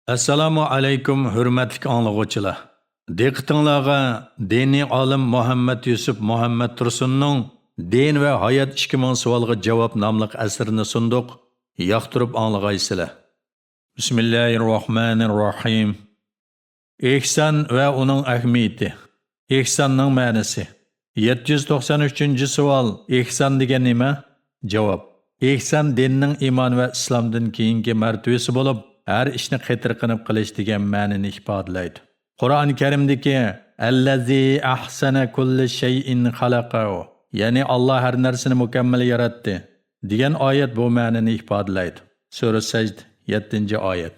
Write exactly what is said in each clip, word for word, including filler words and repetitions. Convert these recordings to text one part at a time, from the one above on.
ئەسسالامۇ ئەلەيكۇم، ھۆرمەتلىك ئاڭلىغۇچىلار! دىققىتىڭلارغا دىنىي ئالىم مۇھەممەد يۈسۈپ مۇھەممەد تۇرسۇننىڭ دىن ۋە ھايات ئىككى مىڭ سوئالغا جاۋاب ناملىق ئەسىرىنى سۇندۇق، ياقتۇرۇپ ئاڭلىغايسىلەر. بىسمىللاھىررەھمانىررەھىم. ئېھسان ۋە ئۇنىڭ ئەھمىيىتى. ئېھساننىڭ مەنىسى. يەتتە يۈز توقسان ئۈچىنچى سوئال، ئېھسان دېگەن نېمە؟ جاۋاب. ئېھسان دىننىڭ ئىمان ۋە ئىسلامدىن كېيىنكى مەرتىۋىسى بولۇپ، ھەر ئىشنى قېتىرقىنىپ قىلىش دېگەن مەنىنى ئىپادىلەيدۇ. قۇرئان كەرىمدىكى «ئەللەزى ئەھسەنە كۇللى شەيئىن خەلەقەھۇ»، يەنى «ئاللا ھەر نەرسىنى مۇكەممەل ياراتتى» دېگەن ئايەت بۇ مەنىنى ئىپادىلەيدۇ. سۈرە سەجدە، يەتتىنچى ئايەت.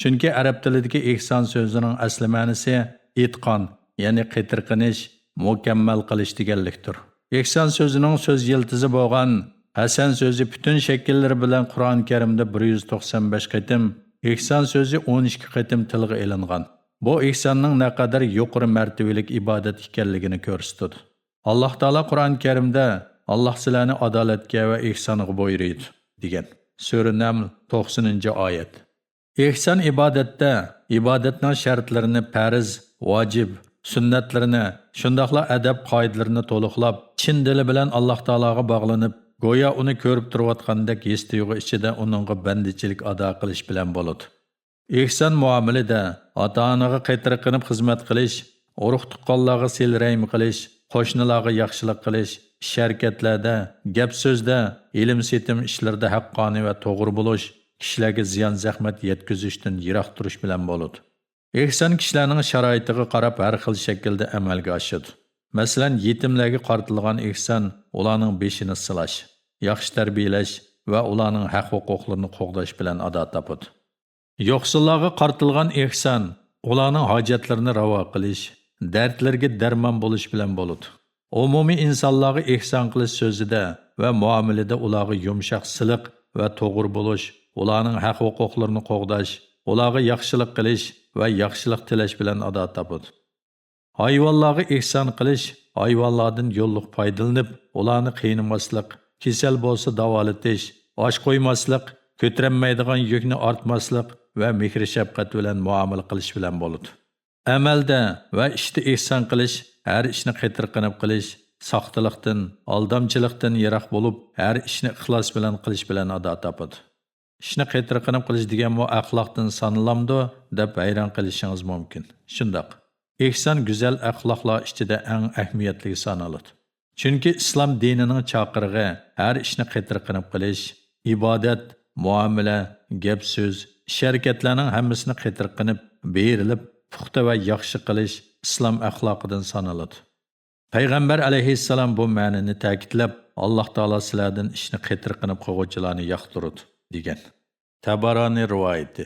چۈنكى ئەرەب تىلىدىكى ئېھسان سۆزىنىڭ ئەسلى مەنىسى ئىتقان، يەنى قېتىرقىنىش، مۇكەممەل قىلىش دېگەنلىكتۇر. ئېھسان سۆزىنىڭ سۆز يىلتىزى بولغان ھەسەن سۆزى پۈتۈن شەكىللىرى بىلەن قۇرئان كەرىمدە بىر يۈز توقسان بەش قېتىم، ئېھسان سۆزى ئون ئىككى قېتىم تىلغا ئېلىنغان. بۇ ئېھساننىڭ نەقەدەر يۇقىرى مەرتىۋىلىك ئىبادەت ئىكەنلىكىنى كۆرسىتىدۇ. ئاللاھ تائالا قۇرئان كەرىمدە، «ئاللاھ سىلەرنى ئادالەتكە ۋە ئېھسانغا بۇيرۇيدۇ» دېگەن. سۈرە نەمل، توقسىنىنچى ئايەت. ئېھسان ئىبادەتتە ئىبادەتنىڭ شەرتلىرىنى، پەرز، ۋاجىپ، سۈننەتلىرىنى، شۇنداقلا ئەدەپ قائىدىلىرىنى تولۇقلاپ، چىن دىلى بىلەن ئاللاھ تائالاغا باغلىنىپ، گويا ئۇنى كۆرۈپ تۇرۇۋاتقاندەك ھېس-تۇيغۇ ئىچىدە ئۇنىڭغا بەندىچىلىك ئادا قىلىش بىلەن بولىدۇ. ئېھسان مۇئامىلىدە ئاتا-ئانىغا قېتىرقىنىپ خىزمەت قىلىش، ئۇرۇق-تۇغقانلارغا سىلە-رەھىم قىلىش، قوشنىلارغا ياخشىلىق قىلىش، ئىش-ھەرىكەتلەردە، گەپ-سۆزدە، ئېلىم-سېتىم ئىشلىرىدا ھەققانىي ۋە توغرا بولۇش، كىشىلەرگە زىيان-زەخمەت يەتكۈزۈشتىن يىراق تۇرۇش بىلەن بولىدۇ. ئېھسان كىشىلەرنىڭ شارائىتىغا قاراپ ھەر خىل شەكىلدە ئەمەلگە ئاشىدۇ. مەسىلەن، يېتىملەرگە قارىتىلغان ئېھسان ئۇلارنىڭ بېشىنى سىلاش، ياخشى تەربىيەلەش ۋە ئۇلارنىڭ ھەق-ھوقۇقلىرىنى قوغداش بىلەن ئادا تاپىدۇ. يوقسۇللارغا قارىتىلغان ئېھسان ئۇلارنىڭ ھاجەتلىرىنى راۋا قىلىش، دەردلىرىگە دەرمان بولۇش بىلەن بولىدۇ. ئومۇمىي ئىنسانلارغا ئېھسان قىلىش سۆزىدە ۋە مۇئامىلىدە ئۇلارغا يۇمشاق، سىلىق ۋە توغرا بولۇش، ئۇلارنىڭ ھەق-ھوقۇقلىرىنى قوغداش، ئۇلارغا ياخشىلىق قىلىش ۋە ياخشىلىق تىلەش بىلەن ئادا تاپىدۇ. ھايۋانلارغا ئېھسان قىلىش، ھايۋانلاردىن يوللۇق پايدىلىنىپ، ئۇلارنى قىينىماسلىق، كېسەل بولسا داۋالىتىش، ئاچ قويماسلىق، كۆتۈرەلمەيدىغان يۈكنى ئارتماسلىق ۋە مېھرى-شەپقەت بىلەن مۇئامىلە قىلىش بىلەن بولىدۇ. ئەمەلدە ۋە ئىشتا ئېھسان قىلىش، ھەر ئىشنى قېتىرقىنىپ قىلىش، ساختىلىقتىن، ئالدامچىلىقتىن يىراق بولۇپ، ھەر ئىشنى ئىخلاس بىلەن قىلىش بىلەن ئادا تاپىدۇ. «ئىشنى قېتىرقىنىپ قىلىش دېگەنمۇ ئەخلاقتىن سانىلامدۇ؟» دەپ ھەيران قېلىشىڭىز مۇمكىن. شۇنداق. ئېھسان گۈزەل ئەخلاقلار ئىچىدە ئەڭ ئەھمىيەتلىكى سانىلىدۇ. چۈنكى ئىسلام دىنىنىڭ چاقىرىقى ھەر ئىشنى قېتىرقىنىپ قىلىش، ئىبادەت، مۇئامىلە، گەپ-سۆز، ئىش-ھەرىكەتلەرنىڭ ھەممىسىنى قېتىرقىنىپ، بېرىلىپ، پۇختا ۋە ياخشى قىلىش ئىسلام ئەخلاقىدىن سانىلىدۇ. پەيغەمبەر ئەلەيھىسسالام بۇ مەنىنى تەكىتلەپ، «ئاللاھ تائالا سىلەردىن ئىشنى قېتىرقىنىپ قىلغۇچىلارنى ياقتۇرىدۇ» دېگەن. تەبارانى رىۋايىتى.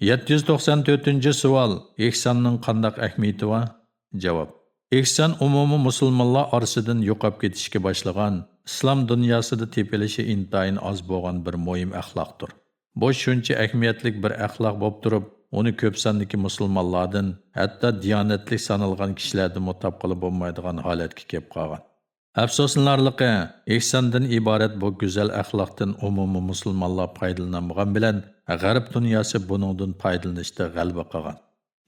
يەتتە يۈز توقسان تۆتىنچى سوئال، ئېھساننىڭ قانداق ئەھمىيىتى بار؟ جاۋاب. ئېھسان ئومۇمىي مۇسۇلمانلار ئارىسىدىن يوقاپ كېتىشكە باشلىغان، ئىسلام دۇنياسىدا تېپىلىشى ئىنتايىن ئاز بولغان بىر مۇھىم ئەخلاقتۇر. بۇ شۇنچە ئەھمىيەتلىك بىر ئەخلاق بولۇپ تۇرۇپ، ئۇنى كۆپ ساندىكى مۇسۇلمانلاردىن، ھەتتا دىيانەتلىك سانالغان كىشىلەردىنمۇ تاپقىلى بولمايدىغان ھالەتكە كېلىپ قالغان. ئەپسۇسلىنارلىقى، ئېھساندىن ئىبارەت بۇ گۈزەل ئەخلاقتىن ئومۇمىي مۇسۇلمانلار پايدىلىنالمىغان بىلەن، غەرب دۇنياسى بۇنىڭدىن پايدىلىنىشتا غەلىبە قىلغان.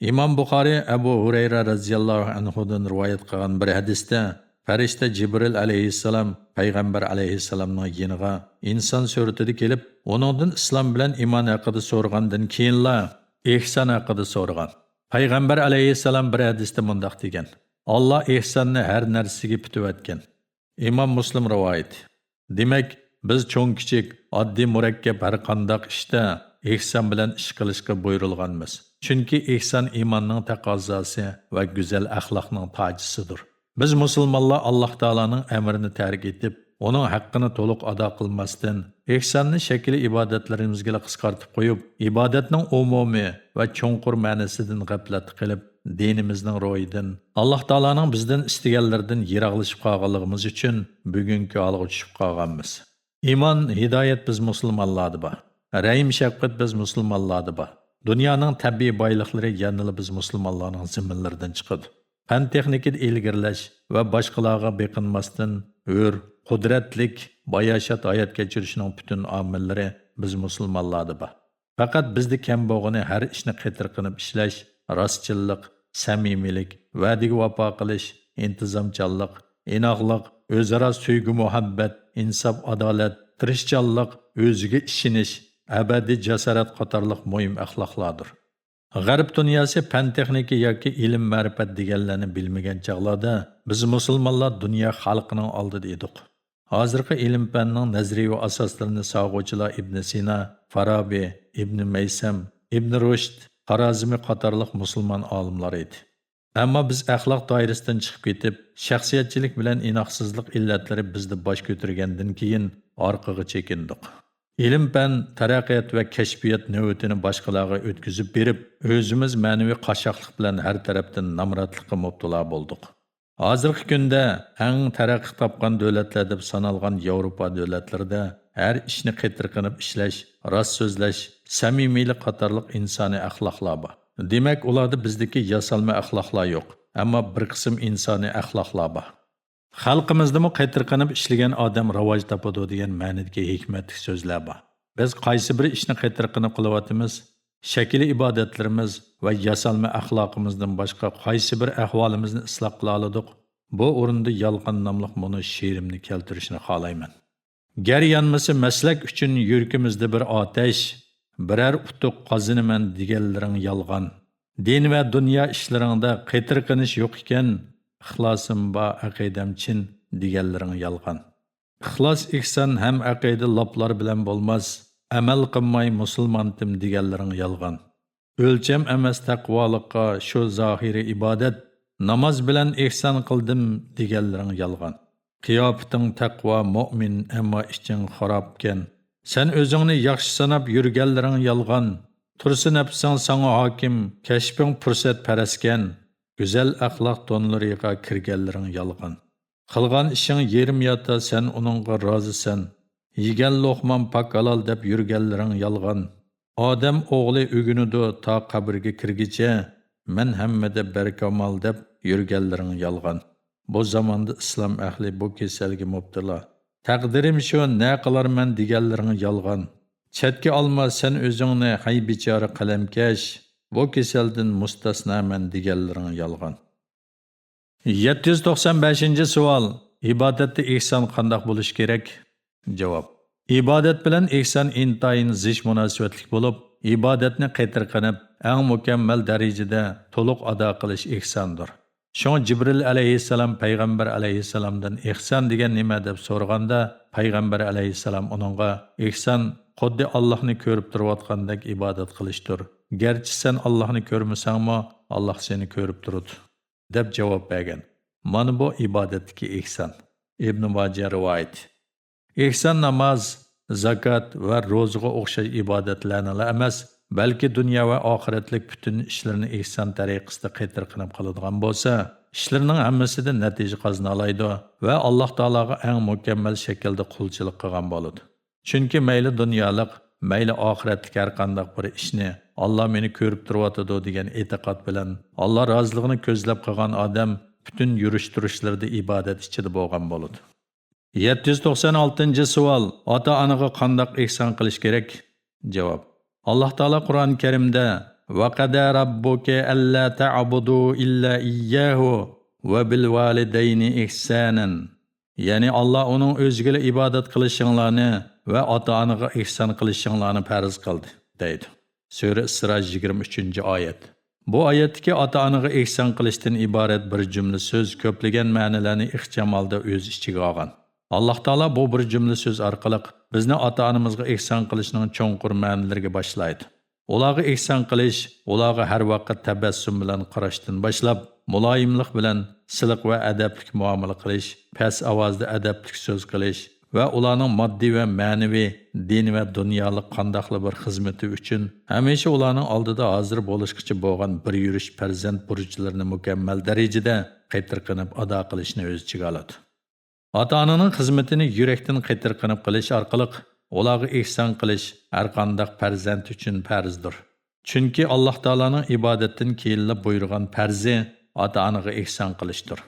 ئىمام بۇخارىي ئەبۇ ھۇرەيرە رەزىياللاھۇ ئەنھۇدىن رىۋايەت قىلغان بىر ھەدىستە، پەرىشتە جىبرىل ئەلەيھىسسالام پەيغەمبەر ئەلەيھىسسالامنىڭ يېنىغا ئىنسان سۈرىتىدە كېلىپ، ئۇنىڭدىن ئىسلام بىلەن ئىمان ھەققىدە سورىغاندىن كېيىنلا، ئېھسان ھەققىدە سورىغان. پەيغەمبەر ئەلەيھىسسالام بىر ھەدىستە مۇنداق دېگەن: «ئاللا ئېھساننى ھەر نەرسىگە پۈتۈۋەتكەن.» ئىمام مۇسلىم رىۋايىتى. دېمەك، بىز چوڭ-كىچىك، ئاددىي-مۇرەككەپ ھەر قانداق ئىشتا ئېھسان بىلەن ئىش قىلىشقا بۇيرۇلغانمىز. چۈنكى ئېھسان ئىماننىڭ تەقەززاسى ۋە گۈزەل ئەخلاقنىڭ تاجىسىدۇر. بىز مۇسۇلمانلار ئاللاھ تائالانىڭ ئەمرىنى تەرك ئېتىپ، ئۇنىڭ ھەققىنى تولۇق ئادا قىلماستىن، ئېھساننى شەكلى ئىبادەتلىرىمىزگىلا قىسقارتىپ قويۇپ، ئىبادەتنىڭ ئومۇمىي ۋە چوڭقۇر مەنىسىدىن غەپلەتتە قېلىپ، دىنىمىزنىڭ روھىدىن، ئاللاھ تائالانىڭ بىزدىن ئىستىگەنلىرىدىن يىراقلىشىپ قالغانلىقىمىز ئۈچۈن بۈگۈنكى ھالغا چۈشۈپ قالغانمىز. ئىمان، ھىدايەت بىز مۇسۇلمانلاردا بار. رەھىم-شەپقەت بىز مۇسۇلمانلاردا بار. دۇنيانىڭ تەبىئىي بايلىقلىرى يەنىلا بىز مۇسۇلمانلارنىڭ زېمىنلىرىدىن چىقىدۇ. پەن-تېخنىكىدا ئىلگىرىلەش ۋە باشقىلارغا بېقىنماستىن ھۆر، قۇدرەتلىك، باياشات ھايات كەچۈرۈشنىڭ پۈتۈن ئامىللىرى بىز مۇسۇلمانلاردا بار. پەقەت بىزدە كەم بولغىنى ھەر ئىشنى قېتىرقىنىپ ئىشلەش، راستچىللىق، سەمىمىيلىك، ۋەدىگە ۋاپا قىلىش، ئىنتىزامچانلىق، ئىناقلىق، ئۆزئارا سۆيگۈ-مۇھەببەت، ئىنساپ-ئادالەت، تىرىشچانلىق، ئۆزىگە ئىشىنىش، ئەبەدىي جاسارەت قاتارلىق مۇھىم ئەخلاقلاردۇر. غەرب دۇنياسى پەن-تېخنىكا ياكى ئىلىم-مەرىپەت دېگەنلەرنى بىلمىگەن چاغلاردا بىز مۇسۇلمانلار دۇنيا خەلقىنىڭ ئالدىدا ئىدۇق. ھازىرقى ئىلىم-پەننىڭ نەزەرىيىۋى ئاساسلىرىنى سالغۇچىلار ئىبن سىنا، فارابى، ئىبن مەيسەم، ئىبن رۇشد، خارازمى قاتارلىق مۇسۇلمان ئالىملار ئىدى. ئەمما بىز ئەخلاق دائىرىسىدىن چىقىپ كېتىپ، شەخسىيەتچىلىك بىلەن ئىناقسىزلىق ئىللەتلىرى بىزدە باش كۆتۈرگەندىن كېيىن ئارقىغا چېكىندۇق. ئىلىم-پەن، تەرەققىيات ۋە كەشپىيات نۆۋىتىنى باشقىلارغا ئۆتكۈزۈپ بېرىپ، ئۆزىمىز مەنىۋى قاششاقلىق بىلەن ھەر تەرەپتىن نامراتلىققا مۇپتىلا بولدۇق. ھازىرقى كۈندە ئەڭ تەرەققىي تاپقان دۆلەتلەر دەپ سانالغان ياۋروپا دۆلەتلىرىدە ھەر ئىشنى قېتىرقىنىپ ئىشلەش، راست سۆزلەش، سەمىمىيلىك قاتارلىق ئىنسانىي ئەخلاقلار بار. دېمەك، ئۇلاردا بىزدىكى ياسالما ئەخلاقلار يوق، ئەمما بىر قىسىم ئىنسانىي ئەخلاقلار بار. خەلقىمىزدىمۇ قېتىرقىنىپ ئىشلىگەن ئادەم راۋاج تاپىدۇ دېگەن مەنىدىكى ھېكمەتلىك سۆزلەر بار. بىز قايسى بىر ئىشنى قېتىرقىنىپ قىلىۋاتىمىز؟ شەكلىي ئىبادەتلىرىمىز ۋە ياسالما ئەخلاقىمىزدىن باشقا قايسى بىر ئەھۋالىمىزنى ئىسلاھ قىلالىدۇق؟ بۇ ئورۇندا يالقان ناملىق مۇنۇ شېئىرىمنى كەلتۈرۈشنى خالايمەن. گەر يانمىسا مەسلەك ئۈچۈن يۈرىكىمىزدە بىر ئاتەش، بىرەر ئۇتۇق قازىنىمەن دېگەنلىرىڭ يالغان. دىن ۋە دۇنيا ئىشلىرىڭدا قېتىرقىنىش يوق ئىكەن، ئىخلاسىم بار، ئەقىدەم چىن دېگەنلىرىڭ يالغان. ئىخلاس، ئېھسان ھەم ئەقىدە لاپلار بىلەن بولماس، ئەمەل قىلماي مۇسۇلمانتىم دېگەنلىرىڭ يالغان. ئۆلچەم ئەمەس تەقۋالىققا شۇ زاھىرىي ئىبادەت، ناماز بىلەن ئېھسان قىلدىم دېگەنلىرىڭ يالغان. قىياپىتىڭ تەقۋا مۆمىن، ئەمما ئىچىڭ خارابكەن. سەن ئۆزۈڭنى ياخشى ساناپ يۈرگەنلىرىڭ يالغان. تۇرسا نەپسىڭ ساڭا ھاكىم، كەشپىڭ پۇرسەتپەرەسكەن. گۈزەل ئەخلاق تونلىرىغا كىرگەنلىرىڭ يالغان. قىلغان ئىشىڭ يېرىم ياتا، سەن ئۇنىڭغا رازىسەن. يېگەن لوقمام پاك ھالال دەپ يۈرگەنلىرىڭ يالغان. ئادەم ئوغلى ئۆگىنىدۇ تا قەبرىگە كىرگىچە، مەن ھەممىدە بەركامال دەپ يۈرگەنلىرىڭ يالغان. بۇ زاماندا ئىسلام ئەھلى بۇ كېسەلگە مۇپتىلا. تەقدىرىم شۇ، نە قىلارمەن دېگەنلىرىڭ يالغان. چەتكە ئالما سەن ئۆزۈڭنى، ھەي بىچارە قەلەمكەش، بۇ كېسەلدىن مۇستەسنامەن دېگەنلىرىڭ يالغان. يەتتە يۈز توقسان بەشىنچى سوئال، ئىبادەتتە ئېھسان قانداق بولۇشى كېرەك؟ جاۋاب، ئىبادەت بىلەن ئېھسان ئىنتايىن زىچ مۇناسىۋەتلىك بولۇپ، ئىبادەتنى قېتىرقىنىپ، ئەڭ مۇكەممەل دەرىجىدە تولۇق ئادا قىلىش ئېھساندۇر. شۇڭا جىبرىل ئەلەيھىسسالام پەيغەمبەر ئەلەيھىسسالامدىن ئېھسان دېگەن نېمە دەپ سورىغاندا، پەيغەمبەر ئەلەيھىسسالام ئۇنىڭغا، ئېھسان خۇددى ئاللاھنى كۆرۈپ تۇرۇۋاتقاندەك ئىبادەت قىلىشتۇر. گەرچە سەن ئاللاھنى كۆرمىسەڭمۇ، ئاللاھ سېنى كۆرۈپ تۇرىدۇ، دەپ جاۋاب بەرگەن. مانا بۇ ئىبادەتتىكى ئېھسان. ئىبن ماجە رىۋايىتى. ئېھسان ناماز، زاكات ۋە روزىغا ئوخشاش ئىبادەتلەرنىلا ئەمەس، بەلكى دۇنيا ۋە ئاخىرەتلىك پۈتۈن ئىشلىرىنى ئېھسان تەرىقىسىدە قېتىرقىنىپ قىلىدىغان بولسا، ئىشلىرىنىڭ ھەممىسىدە نەتىجە قازىنالايدۇ ۋە ئاللاھ تائالاغا ئەڭ مۇكەممەل شەكىلدە قۇلچىلىق قىلغان بولىدۇ. چۈنكى مەيلى دۇنيالىق، مەيلى ئاخىرەتلىك ھەرقانداق بىر ئىشنى، «ئاللا مېنى كۆرۈپ تۇرۇۋاتىدۇ» دېگەن ئېتىقاد بىلەن، ئاللا رازىلىقىنى كۆزلەپ قىلغان ئادەم پۈتۈن يۈرۈش-تۇرۇشلىرىدا ئىبادەت ئىچىدە بولغان بولىدۇ. يەتتە يۈز توقسان ئالتىنچى سوئال، ئاتا-ئانىغا قانداق ئېھسان قىلىش كېرەك؟ جاۋاب، ئاللا تائالا قۇرئان كەرىمدە، «وقضى ربك ألا تعبدوا إلا إياه وبالوالدين إحسانا» يەنى ئاللا ئۇنىڭ ئۆزىگىلا ئىبادەت قىلىشىڭلارنى ۋە ئاتا-ئانىغا ئېھسان قىلىشىڭلارنى پەرز قىلدى، دەيدۇ. سۈرە ئىسرا، يىگىرمە ئۈچىنچى ئايەت. بۇ ئايەتتىكى ئاتا-ئانىغا ئېھسان قىلىشتىن ئىبارەت بىر جۈملە سۆز كۆپلىگەن مەنىلەرنى ئىخچام ھالدا ئۆز ئىچىگە ئالغان. ئاللا تائالا بۇ بىر جۈملە سۆز ئارقىلىق بىزنى ئاتا-ئانىمىزغا ئېھسان قىلىشنىڭ چوڭقۇر مەنىلىرىگە باشلايدۇ. ئۇلارغا ئېھسان قىلىش، ئۇلارغا ھەر ۋاقىت تەبەسسۇم بىلەن قاراشتىن باشلاپ، مۇلايىملىق بىلەن سىلىق ۋە ئەدەپلىك مۇئامىلە قىلىش، پەس ئاۋازدا ئەدەپلىك سۆز قىلىش ۋە ئۇلارنىڭ ماددىي ۋە مەنىۋى، دىنىي ۋە دۇنيالىق قانداقلا بىر خىزمىتى ئۈچۈن ھەمىشە ئۇلارنىڭ ئالدىدا ھازىر بولۇشقىچە بولغان بىر يۈرۈش پەرزەنت بۇرچلىرىنى مۇكەممەل دەرىجىدە قېتىرقىنىپ ئادا قىلىشنى ئۆز ئىچىگە ئالىدۇ. ئاتا-ئانىنىڭ خىزمىتىنى يۈرەكتىن قېتىرقىنىپ قىلىش ئارقىلىق ئۇلارغا ئېھسان قىلىش ھەرقانداق پەرزەنت ئۈچۈن پەرزدۇر. چۈنكى ئاللا تائالانىڭ ئىبادەتتىن كېيىنلا بۇيرۇغان پەرزى ئاتا-ئانىغا ئېھسان قىلىشتۇر.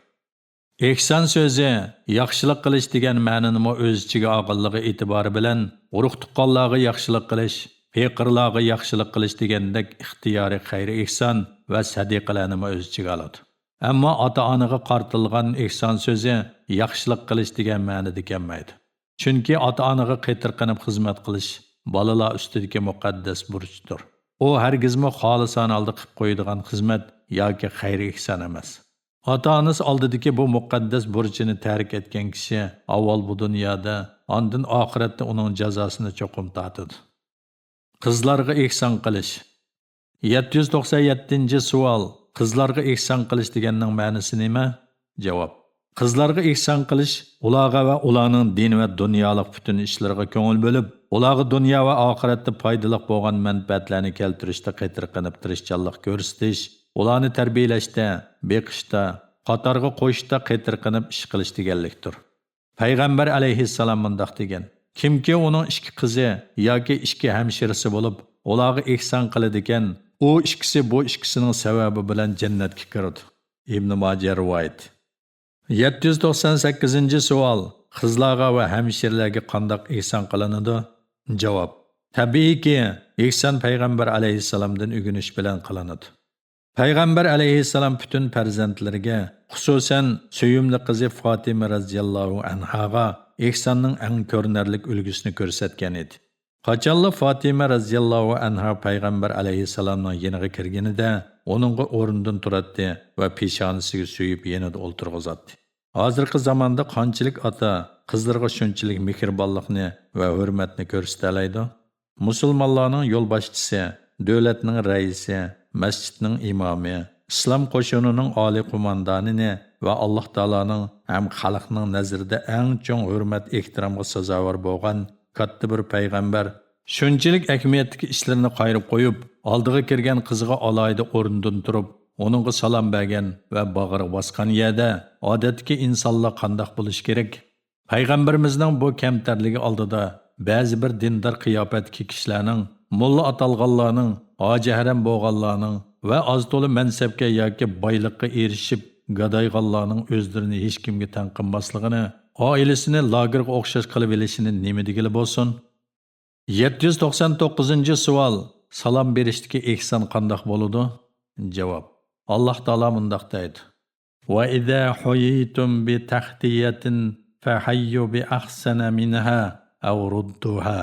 ئېھسان سۆزى ياخشىلىق قىلىش دېگەن مەنىنىمۇ ئۆز ئىچىگە ئالغانلىقى ئېتىبارى بىلەن، ئۇرۇق-تۇغقانلارغا ياخشىلىق قىلىش، پېقىرلارغا ياخشىلىق قىلىش دېگەندەك ئىختىيارىي خەير-ئېھسان ۋە سەدىقىلەرنىمۇ ئۆز ئىچىگە ئالىدۇ. ئەمما ئاتا-ئانىغا قارىتىلغان ئېھسان سۆزى ياخشىلىق قىلىش دېگەن مەنىدە كەلمەيدۇ. چۈنكى ئاتا-ئانىغا قېتىرقىنىپ خىزمەت قىلىش بالىلار ئۈستىدىكى مۇقەددەس بۇرچتۇر. ئۇ ھەرگىزمۇ خالىسانە ھالدا قىلىپ قويىدىغان خىزمەت ياكى خەير-ئېھسان ئەمەس. ئاتا-ئانىسى ئالدىدىكى بۇ مۇقەددەس بۇرچىنى تەرك ئەتكەن كىشى ئاۋۋال بۇ دۇنيادا، ئاندىن ئاخىرەتتە ئۇنىڭ جازاسىنى چوقۇم تارتىدۇ. قىزلارغا ئېھسان قىلىش. يەتتە يۈز توقسان يەتتىنچى سوئال. قىزلارغا ئېھسان قىلىش دېگەننىڭ مەنىسى نېمە؟ جاۋاب. قىزلارغا ئېھسان قىلىش، ئۇلارغا ۋە ئۇلارنىڭ دىن ۋە دۇنيالىق پۈتۈن ئىشلىرىغا كۆڭۈل بۆلۈپ، ئۇلارغا دۇنيا ۋە ئاخىرەتتە پايدىلىق بولغان مەنپەئەتلەرنى كەلتۈرۈشتە قېتىرقىنىپ تىرىشچانلىق كۆرسىتىش، ئۇلارنى تەربىيەلەشتە، بېقىشتا، قاتارغا قوشۇشتا قېتىرقىنىپ ئىش قىلىش دېگەنلىكتۇر. پەيغەمبەر ئەلەيھىسسالام مۇنداق دېگەن: «كىمكى ئۇنىڭ ئىككى قىزى ياكى ئىككى ھەمشىرىسى بولۇپ، ئۇلارغا ئېھسان قىلىدىكەن، ئۇ ئىككىسى بۇ ئىككىسىنىڭ سەۋەبى بىلەن جەننەتكە كىرىدۇ.» ئىبن ماجە رىۋايەت. يەتتە يۈز توقسان سەككىزىنچى سوئال. قىزلارغا ۋە ھەمشىرىلەرگە قانداق ئېھسان قىلىنىدۇ؟ جاۋاب. تەبىئىيكى، ئېھسان پەيغەمبەر ئەلەيھىسسالامدىن ئۆگىنىش بىلەن قىلىنىدۇ. پەيغەمبەر ئەلەيھىسسالام پۈتۈن پەرزەنتلىرىگە، خۇسۇسەن، سۆيۈملۈك قىزى فاتىمە رەزىياللاھۇ ئەنھاغا ئېھساننىڭ ئەڭ كۆرۈنەرلىك ئۈلگىسىنى كۆرسەتكەن ئىدى. قاچانلا فاتىمە رەزىياللاھۇ ئەنھا پەيغەمبەر ئەلەيھىسسالامنىڭ يېنىغا كىرگىنىدە، ئۇنىڭغا ئورنىدىن تۇراتتى ۋە پېشانىسىگە سۆيۈپ يېنىدا ئولتۇرغۇزاتتى. ھازىرقى زاماندا قانچىلىك ئاتا قىزلىرىغا شۇنچىلىك مېھرىبانلىقنى ۋە ھۆرمەتنى كۆرسىتەلەيدۇ؟ مۇسۇلمانلارنىڭ يولباشچىسى، دۆلەتنىڭ رەئىسى، مەسچىتنىڭ ئىمامى، ئىسلام قوشۇنىنىڭ ئالىي قوماندانىنى ۋە ئاللاھ تائالانىڭ ھەم خەلقنىڭ نەزىرىدە ئەڭ چوڭ ھۆرمەت-ئېھتىرامغا سازاۋەر بولغان كاتتا بىر پەيغەمبەر شۇنچىلىك ئەھمىيەتتىكى ئىشلىرىنى قايرىپ قويۇپ، ئالدىغا كىرگەن قىزىغا ئالاھىدە ئورنىدىن تۇرۇپ، ئۇنىڭغا سالام بەرگەن ۋە باغرىغا باسقان يەردە ئادەتتىكى ئىنسانلار قانداق بولۇشى كېرەك؟ پەيغەمبىرىمىزنىڭ بۇ كەمتەرلىكى ئالدىدا بەزى بىر دىندار قىياپەتتىكى كىشىلەرنىڭ، موللا ئاتالغانلارنىڭ، ھاجى ھەرەم بولغانلارنىڭ ۋە ئاز-تولا مەنسەپكە ياكى بايلىققا ئېرىشىپ گادايغانلارنىڭ ئۆزلىرىنى ھېچكىمگە تەڭ قىلماسلىقىنى، ئائىلىسىنى لاگېرغا ئوخشاش قىلىۋېلىشىنى نېمە دېگىلى بولسۇن؟ يەتتە يۈز توقسان توققۇزىنچى سوئال. سالام بېرىشتىكى ئېھسان قانداق بولىدۇ؟ جاۋاب. ئاللاھ تائالا مۇنداق دەيدۇ: «وَإِذَا حُيِّيتُم بِتَحِيَّةٍ فَحَيُّوا بِأَحْسَنَ مِنْهَا أَوْ رُدُّوهَا.»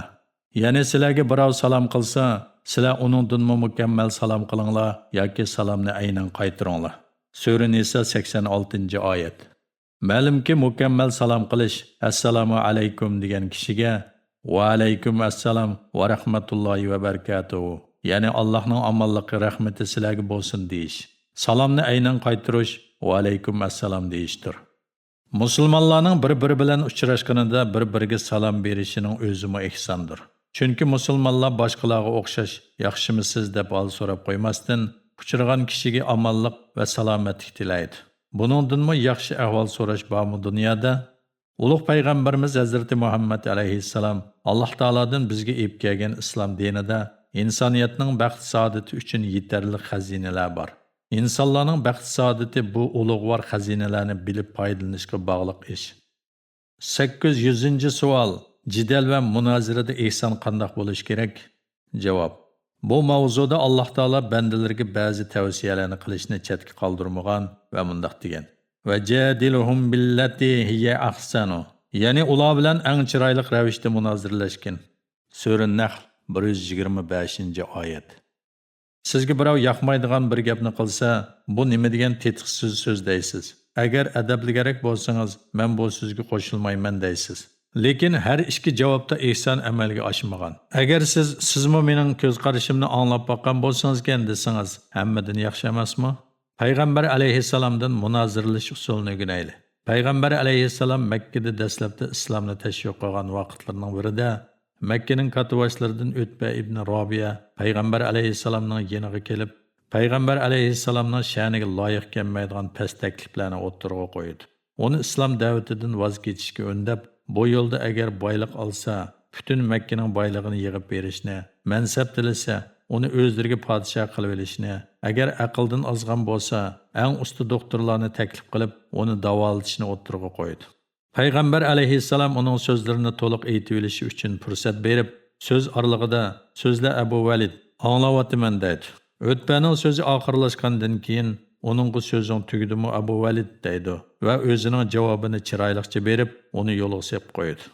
يەنى سىلەرگە بىراۋ سالام قىلسا، سىلەر ئۇنىڭدىنمۇ مۇكەممەل سالام قىلىڭلار ياكى سالامنى ئەينەن قايتۇرۇڭلار. سۈرە نىسا، سەكسەن ئالتىنچى ئايەت. مەلۇمكى، مۇكەممەل سالام قىلىش، «ئەسسالامۇ ئەلەيكۇم» دېگەن كىشىگە «ۋەئەلەيكۇم ئەسسالام ۋە رەھمەتۇللاھى ۋە بەرىكاتۇھۇ»، يەنى «ئاللاھنىڭ ئامانلىقى، رەھمىتى سىلەرگە بولسۇن» دېيىش، سالامنى ئەينەن قايتۇرۇش «ۋەئەلەيكۇم ئەسسالام» دېيىشتۇر. مۇسۇلمانلارنىڭ بىر-بىرى بىلەن ئۇچراشقىنىدا بىر-بىرىگە سالام بېرىشىنىڭ ئۆزىمۇ ئېھساندۇر. چۈنكى مۇسۇلمانلار باشقىلارغا ئوخشاش «ياخشىمۇسىز؟» دەپ ھال سوراپ قويماستىن، ئۇچرىغان كىشىگە ئامانلىق ۋە سالامەتلىك تىلەيدۇ. بۇنىڭدىنمۇ ياخشى ئەھۋال سوراش بارمۇ دۇنيادا؟ ئۇلۇغ پەيغەمبىرىمىز ھەزرىتى مۇھەممەد ئەلەيھىسسالام ئاللاھ تائالادىن بىزگە ئېلىپ كەلگەن ئىسلام دىنىدا ئىنسانىيەتنىڭ بەخت-سائادىتى ئۈچۈن يېتەرلىك خەزىنىلەر بار. ئىنسانلارنىڭ بەخت-سائادىتى بۇ ئۇلۇغۋار خەزىنىلەرنى بىلىپ پايدىلىنىشقا باغلىق ئىش. سەككىز يۈزىنچى سوئال. جېدەل ۋە مۇنازىرىدە ئېھسان قانداق بولۇشى كېرەك؟ جاۋاب. بۇ ماۋزۇدا ئاللاھ تائالا بەندىلىرىگە بەزى تەۋسىيەلەرنى قىلىشنى چەتكە قالدۇرمىغان ۋە مۇنداق دېگەن: «ۋەجادىلھۇم بىللەتى ھىيە ئەھسەنۇ»، يەنى ئۇلار بىلەن ئەڭ چىرايلىق رەۋىشتە مۇنازىرىلەشكىن. سۈرە نەھل، بىر يۈز يىگىرمە بەشىنچى ئايەت. سىزگە بىراۋ ياقمايدىغان بىر گەپنى قىلسا، «بۇ نېمە دېگەن تېتىقسىز سۆز؟» دەيسىز. ئەگەر ئەدەپلىكرەك بولسىڭىز، «مەن بۇ سۆزگە قوشۇلمايمەن» دەيسىز. لېكىن ھەر ئىككى جاۋابتا ئېھسان ئەمەلگە ئاشمىغان. ئەگەر سىز، «سىزمۇ مېنىڭ كۆز قارىشىمنى ئاڭلاپ باققان بولسىڭىزكەن» دېسىڭىز، ھەممىدىن ياخشى ئەمەسمۇ؟ پەيغەمبەر ئەلەيھىسسالامدىن مۇنازىرىلىشىش ئۇسۇلىنى ئۆگىنەيلى. پەيغەمبەر ئەلەيھىسسالام مەككىدە دەسلەپتە ئىسلامنى تەشۋىق قىلغان ۋاقىتلىرىنىڭ بىرىدە، مەككىنىڭ كاتتىباشلىرىدىن ئۆتبە ئىبنى رابىيە پەيغەمبەر ئەلەيھىسسالامنىڭ يېنىغا كېلىپ، پەيغەمبەر ئەلەيھىسسالامنىڭ شەنىگە لايىق كەلمەيدىغان پەس تەكلىپلەرنى ئوتتۇرىغا قويىدۇ. ئۇنى ئىسلام دەۋىتىدىن ۋاز كېچىشكە ئۈندەپ، بۇ يولدا ئەگەر بايلىق ئالسا، پۈتۈن مەككىنىڭ بايلىقىنى يىغىپ بېرىشنى، مەنسەپ تىلىسە، ئۇنى ئۆزلىرىگە پادىشاھ قىلىۋېلىشنى، ئەگەر ئەقىلدىن ئازغان بولسا، ئەڭ ئۇستا دوختۇرلارنى تەكلىپ قىلىپ، ئۇنى داۋالىتىشنى ئوتتۇرىغا قويىدۇ. پەيغەمبەر ئەلەيھىسسالام ئۇنىڭ سۆزلىرىنى تولۇق ئېيتىۋېلىشى ئۈچۈن پۇرسەت بېرىپ، سۆز ئارىلىقىدا سۆزلە، ئەبۇ ۋەلىد، ئاڭلاۋاتىمەن، دەيدۇ. ئۆتپەنىڭ سۆزى ئاخىرلاشقاندىن كېيىن، ئۇنىڭغا سۆزۈڭ تۈگىدىمۇ، ئەبۇ ۋەلىد، دەيدۇ ۋە ئۆزىنىڭ جاۋابىنى چىرايلىقچە بېرىپ، ئۇنى يولغا سېلىپ قويىدۇ.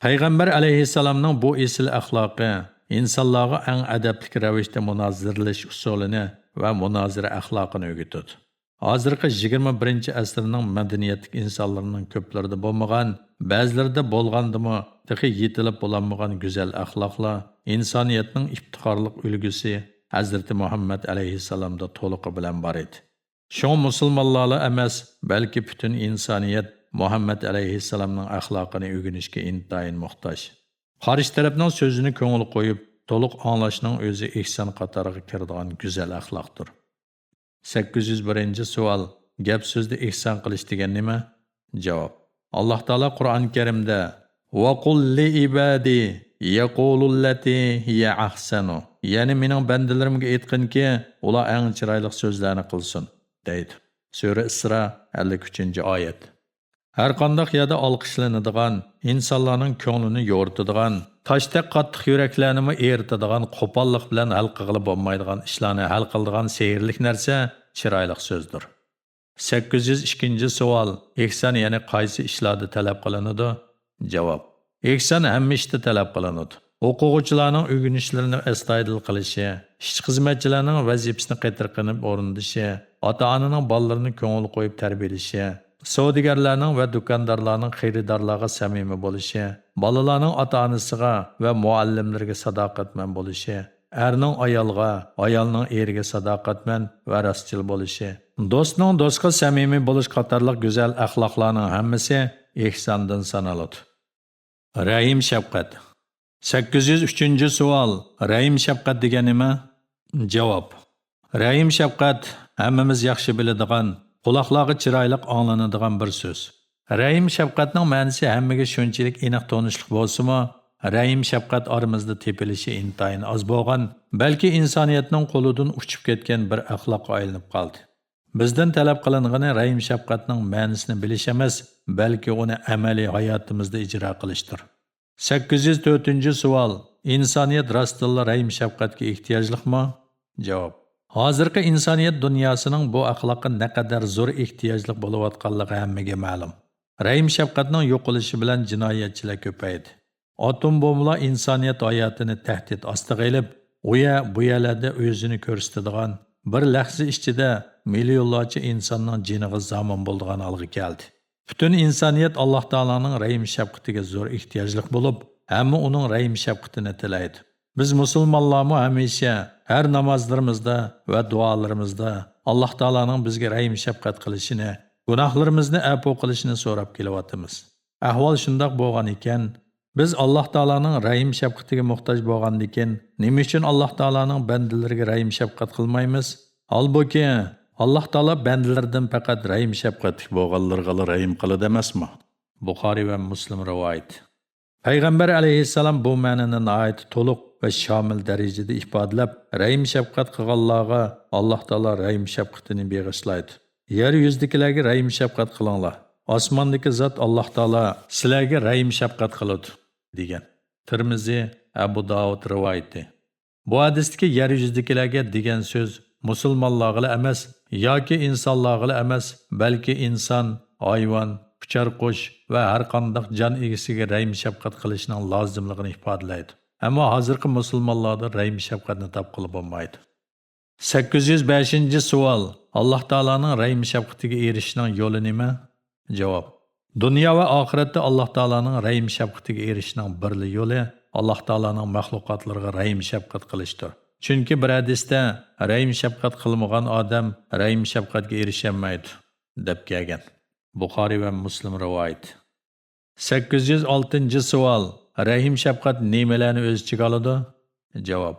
پەيغەمبەر ئەلەيھىسسالامنىڭ بۇ ئېسىل ئەخلاقى ئىنسانلارغا ئەڭ ئەدەپلىك رەۋىشتە مۇنازىرىلىشىش ئۇسۇلىنى ۋە مۇنازىرە ئەخلاقىنى ئۆگىتىدۇ. ھازىرقى يىگىرمە بىرىنچى ئەسىرنىڭ مەدەنىيەتلىك ئىنسانلىرىنىڭ كۆپلىرىدە بولمىغان، بەزىلىرىدە بولغاندىمۇ تېخى يېتىلىپ بولالمىغان گۈزەل ئەخلاقلار ئىنسانىيەتنىڭ ئىپتىخارلىق ئۈلگىسى ھەزرىتى مۇھەممەد ئەلەيھىسسالامدا تولۇقى بىلەن بار ئىدى. شۇڭا مۇسۇلمانلارلا ئەمەس، بەلكى پۈتۈن ئىنسانىيەت مۇھەممەد ئەلەيھىسسالامنىڭ ئەخلاقىنى ئۆگىنىشكە ئىنتايىن موھتاج. قارشى تەرەپنىڭ سۆزىنى كۆڭۈل قويۇپ، تولۇق ئاڭلاشنىڭ ئۆزى ئېھسان قاتارىغا كىرىدىغان گۈزەل ئەخلاقتۇر. سەككىز يۈز بىرىنچى سوئال، گەپ سۆزدە ئېھسان قىلىش دېگەن نېمە؟ جاۋاب، ئاللاھ تائالا قۇرئان كەرىمدە، «ۋەقۇل لىئىبادى يەقۇلۇللەتى ھىيە ئەھسەنۇ»، يەنى مېنىڭ بەندىلىرىمگە ئېيتقىنكى، ئۇلار ئەڭ چىرايلىق سۆزلەرنى قىلسۇن، دەيدۇ. سۈرە ئىسرا، ئەللىك ئۈچىنچى ئايەت. ھەر قانداق يەردە ئالقىشلىنىدىغان، ئىنسانلارنىڭ كۆڭلىنى يورۇتىدىغان، تاشتەك قاتتىق يۈرەكلەرنىمۇ ئېرىتىدىغان، قوپاللىق بىلەن ھەل قىلغىلى بولمايدىغان ئىشلارنى ھەل قىلىدىغان سېھىرلىك نەرسە چىرايلىق سۆزدۇر. سەككىز يۈز ئىككىنچى سوئال، ئېھسان يەنە قايسى ئىشلاردا تەلەپ قىلىنىدۇ؟ جاۋاب، ئېھسان ھەممە ئىشتا تەلەپ قىلىنىدۇ. ئوقۇغۇچىلارنىڭ ئۆگىنىشلىرىنى ئەستايىدىل قىلىشى، ئىشچى-خىزمەتچىلەرنىڭ ۋەزىپىسىنى قېتىرقىنىپ ئورۇندىشى، ئاتا-ئانىنىڭ بالىلىرىنى كۆڭۈل قويۇپ تەربىيەلىشى، سودىگەرلەرنىڭ ۋە دۇكاندارلارنىڭ خېرىدارلارغا سەمىمىي بولۇشى، بالىلارنىڭ ئاتا-ئانىسىغا ۋە مۇئەللىملىرىگە ساداقەتمەن بولۇشى، ئەرنىڭ ئايالغا، ئايالنىڭ ئېرىگە ساداقەتمەن ۋە راستچىل بولۇشى، دوستنىڭ دوستقا سەمىمىي بولۇش قاتارلىق گۈزەل ئەخلاقلارنىڭ ھەممىسى ئېھساندىن سانىلىدۇ. رەھىم-شەپقەت. سەككىز يۈز ئۈچىنچى سوئال، رەھىم-شەپقەت دېگەن نېمە؟ جاۋاب، رەھىم-شەپقەت ھەممىمىز ياخشى بىلىدىغان، قۇلاقلارغا چىرايلىق ئاڭلىنىدىغان بىر سۆز. رەھىم-شەپقەتنىڭ مەنىسى ھەممىگە شۇنچىلىك ئېنىق تونۇشلۇق بولسىمۇ، رەھىم-شەپقەت ئارىمىزدا تېپىلىشى ئىنتايىن ئاز بولغان، بەلكى ئىنسانىيەتنىڭ قولىدىن ئۇچۇپ كەتكەن بىر ئەخلاققا ئايلىنىپ قالدى. بىزدىن تەلەپ قىلىنغىنى رەھىم-شەپقەتنىڭ مەنىسىنى بىلىش ئەمەس، بەلكى ئۇنى ئەمەلىي ھاياتىمىزدا ئىجرا قىلىشتۇر. سەككىز يۈز تۆتىنچى سوئال، ئىنسانىيەت راستتىنلا رەھىم-شەپقەتكە ئېھتىياجلىقمۇ؟ جاۋاب، ھازىرقى ئىنسانىيەت دۇنياسىنىڭ بۇ ئەخلاققا نەقەدەر زور ئېھتىياجلىق بولۇۋاتقانلىقى ھەممىگە مەلۇم. رەھىم-شەپقەتنىڭ يوقىلىشى بىلەن جىنايەتچىلەر كۆپەيدى. ئاتوم بومبىلار ئىنسانىيەت ھاياتىنى تەھدىت ئاستىغا ئېلىپ، ئۇ يەر، بۇ يەرلەردە ئۆزىنى كۆرسىتىدىغان، بىر لەھزە ئىچىدە مىليونلارچە ئىنساننىڭ جېنىغا زامىن بولىدىغان ھالغا كەلدى. پۈتۈن ئىنسانىيەت ئاللاھ تائالانىڭ رەھىم-شەپقىتىگە زور ئېھتىياجلىق بولۇپ، ھەممە ئۇنىڭ رەھىم-شەپقىتىنى تىلەيدۇ. بىز مۇسۇلمانلارمۇ ھەمىشە ھەر نامازلىرىمىزدا ۋە دۇئالىرىمىزدا ئاللاھ تائالانىڭ بىزگە رەھىم-شەپقەت قىلىشىنى، گۇناھلىرىمىزنى ئەپۇ قىلىشىنى سوراپ كېلىۋاتىمىز. ئەھۋال شۇنداق بولغان ئىكەن، بىز ئاللاھ تائالانىڭ رەھىم-شەپقىتىگە موھتاج بولغاندىكىن، نېمە ئۈچۈن ئاللاھ تائالانىڭ بەندىلىرىگە رەھىم-شەپقەت قىلمايمىز؟ ھالبۇكى، ئاللاھ تائالا بەندىلىرىدىن پەقەت رەھىم-شەپقەتلىك بولغانلىرىغىلا رەھىم قىلىدۇ ئەمەسمۇ؟ بۇخارىي ۋە مۇسلىم رىۋايىتى. پەيغەمبەر ئەلەيھىسسالام بۇ مەنىنى ناھايىتى تولۇق ۋە شامىل دەرىجىدە ئىپادىلەپ، رەھىم-شەپقەت قىلغانلارغا ئاللاھ تائالا رەھىم-شەپقىتىنى بېغىشلايدۇ. يەر يۈزىدىكىلەرگە رەھىم-شەپقەت قىلىڭلار. ئاسماندىكى زات ئاللاھ تائالا سىلەرگە رەھىم-شەپقەت قىلىدۇ، دېگەن. تىرمىزى، ئەبۇ داۋۇد رىۋايىتى. بۇ ھەدىستىكى يەر يۈزىدىكىلەرگە دېگەن سۆز مۇسۇلمانلارغىلا ئەمەس، ياكى ئىنسانلارغىلا ئەمەس، بەلكى ئىنسان، ھايۋان، ئۇچار قۇش ۋە ھەر قانداق جان ئىگىسىگە رەھىم-شەپقەت قىلىشنىڭ لازىملىقىنى ئىپادىلەيدۇ. ئەمما ھازىرقى مۇسۇلمانلاردا رەھىم-شەپقەتنى تاپقىلى بولمايدۇ. سەككىز يۈز بەشىنچى سوئال، ئاللاھ تائالانىڭ رەھىم-شەپقىتىگە ئېرىشىشنىڭ يولى نېمە؟ جاۋاب، دۇنيا ۋە ئاخىرەتتە ئاللاھ تائالانىڭ رەھىم-شەپقىتىگە ئېرىشىشنىڭ بىرلا يولى ئاللاھ تائالانىڭ مەخلۇقاتلىرىغا رەھىم-شەپقەت قىلىشتۇر. چۈنكى بىر ھەدىستە، رەھىم-شەپقەت قىلمىغان ئادەم رەھىم-شەپقەتكە ئېرىشەلمەيدۇ، دەپ كەلگەن. بۇخارىي ۋە مۇسلىم رىۋايىتى. سەككىز يۈز ئالتىنچى سوئال، رەھىم-شەپقەت نېمىلەرنى ئۆز ئىچىگە ئالىدۇ؟ جاۋاب،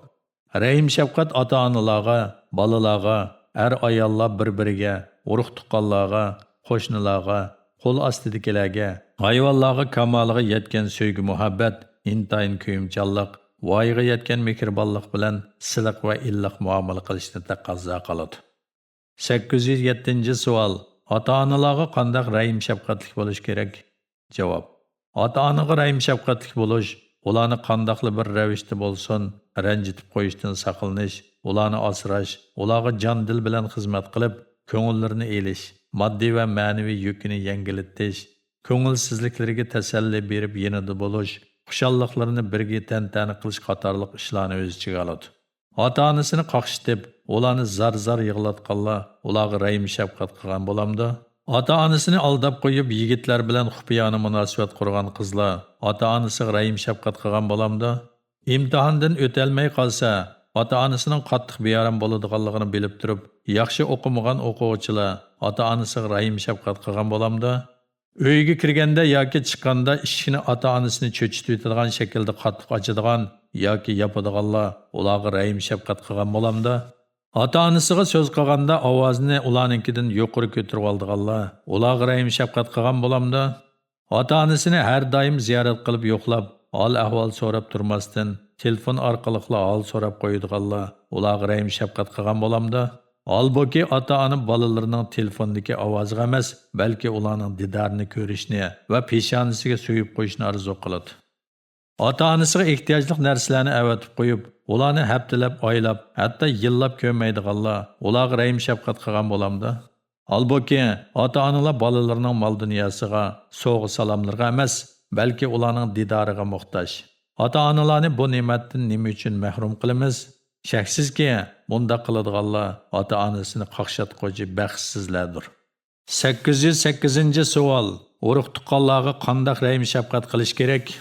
رەھىم-شەپقەت ئاتا-ئانىلارغا، بالىلارغا، ئەر-ئاياللار بىر-بىرىگە، ئۇرۇق-تۇغقانلارغا، قوشنىلارغا، قول ئاستىدىكىلەرگە، ھايۋانلارغا كامالىغا يەتكەن سۆيگۈ-مۇھەببەت، ئىنتايىن كۆيۈمچانلىق، ۋايىغا يەتكەن مېھرىبانلىق بىلەن سىلىق ۋە ئىللىق مۇئامىلە قىلىشنى تەقەززا قىلىدۇ. سەككىز يۈز يەتتىنچى سوئال، ئاتا-ئانىلارغا قانداق رەھىم-شەپقەتلىك بولۇش كېرەك؟ جاۋاب، ئاتا-ئانىغا رەھىم-شەپقەتلىك بولۇش، ئۇلارنى قانداقلا بىر رەۋىشتە بولسۇن، رەنجىتىپ قويۇشتىن ساقلىنىش، ئۇلارنى ئاسراش، ئۇلارغا جان-دىل بىلەن خىزمەت قىلىپ، كۆڭۈللىرىنى ئېلىش، ماددىي ۋە مەنىۋى يۈكىنى يەڭگىللىتىش، كۆڭۈلسىزلىكلىرىگە تەسەللى بېرىپ يېنىدا بولۇش، خۇشاللىقلىرىنى بىرگە تەنتەنە قىلىش قاتارلىق ئىشلارنى ئۆز ئىچىگە ئالىدۇ. ئاتا-ئانىسىنى قاقشىتىپ، ئۇلارنى زار-زار يىغلاتقانلار ئۇلارغا رەھىم-شەپقەت قىلغان بولامدۇ؟ ئاتا-ئانىسىنى ئالداپ قويۇپ، يىگىتلەر بىلەن خۇپىيانە مۇناسىۋەت قۇرغان قىزلار ئاتا-ئانىسىغا رەھىم-شەپقەت قىلغان بولامدۇ؟ ئىمتىھاندىن ئۆتەلمەي قالسا، ئاتا-ئانىسىنىڭ قاتتىق بىئارام بولىدىغانلىقىنى بىلىپ تۇرۇپ، ياخشى ئوقۇمىغان ئوقۇغۇچىلار ئاتا-ئانىسىغا رەھىم-شەپقەت قىلغان بولامدۇ؟ ئۆيگە كىرگەندە ياكى چىققاندا ئىشىكنى ئاتا-ئانىسىنى چۆچۈتۈۋېتىدىغان شەكىلدە قاتتىق ئاچىدىغان ياكى ياپىدىغانلار ئۇلارغا رەھىم-شەپقەت قىلغان بولامدۇ؟ ئاتا-ئانىسىغا سۆز قىلغاندا ئاۋازىنى ئۇلارنىڭكىدىن يۇقىرى كۆتۈرۈۋالىدىغانلار ئۇلارغا رەھىم-شەپقەت قىلغان بولامدۇ؟ ئاتا-ئانىسىنى ھەر دائىم زىيارەت قىلىپ يوقلاپ، ھال-ئەھۋال سوراپ تۇرماستىن، تېلېفون ئارقىلىقلا ھال سوراپ قويىدىغانلار ئۇلارغا رەھىم-شەپقەت قىلغان بولامدۇ؟ ھالبۇكى، ئاتا-ئانا بالىلىرىنىڭ تېلېفوندىكى ئاۋازىغا ئەمەس، بەلكى ئۇلارنىڭ دىدارىنى كۆرۈشنى ۋە پېشانىسىگە سۆيۈپ قويۇشنى ئارزۇ قىلىدۇ. ئاتا-ئانىسىغا ئېھتىياجلىق نەرسىلەرنى ئەۋەتىپ قويۇپ، ئۇلارنى ھەپتىلەپ، ئايلاپ، ھەتتا يىللاپ كۆرمەيدىغانلار ئۇلارغا رەھىم-شەپقەت قىلغان بولامدۇ؟ ھالبۇكى، ئاتا-ئانىلار بالىلىرىنىڭ مال-دۇنياسىغا، سوۋغا-سالاملىرىغا ئەمەس، بەلكى ئۇلارنىڭ دىدارىغا موھتاج. ئاتا-ئانىلارنى بۇ نېمەتتىن نېمە ئۈچۈن مەھرۇم قىلىمىز؟ شەكسىزكى، بۇنداق قىلىدىغانلار ئاتا-ئانىسىنى قاقشاتقۇچى بەختسىزلەردۇر. سەككىز يۈز سەككىزىنچى سوئال، ئۇرۇق-تۇغقانلارغا قانداق رەھىم-شەپقەت قىلىش كېرەك؟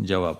جاۋاب.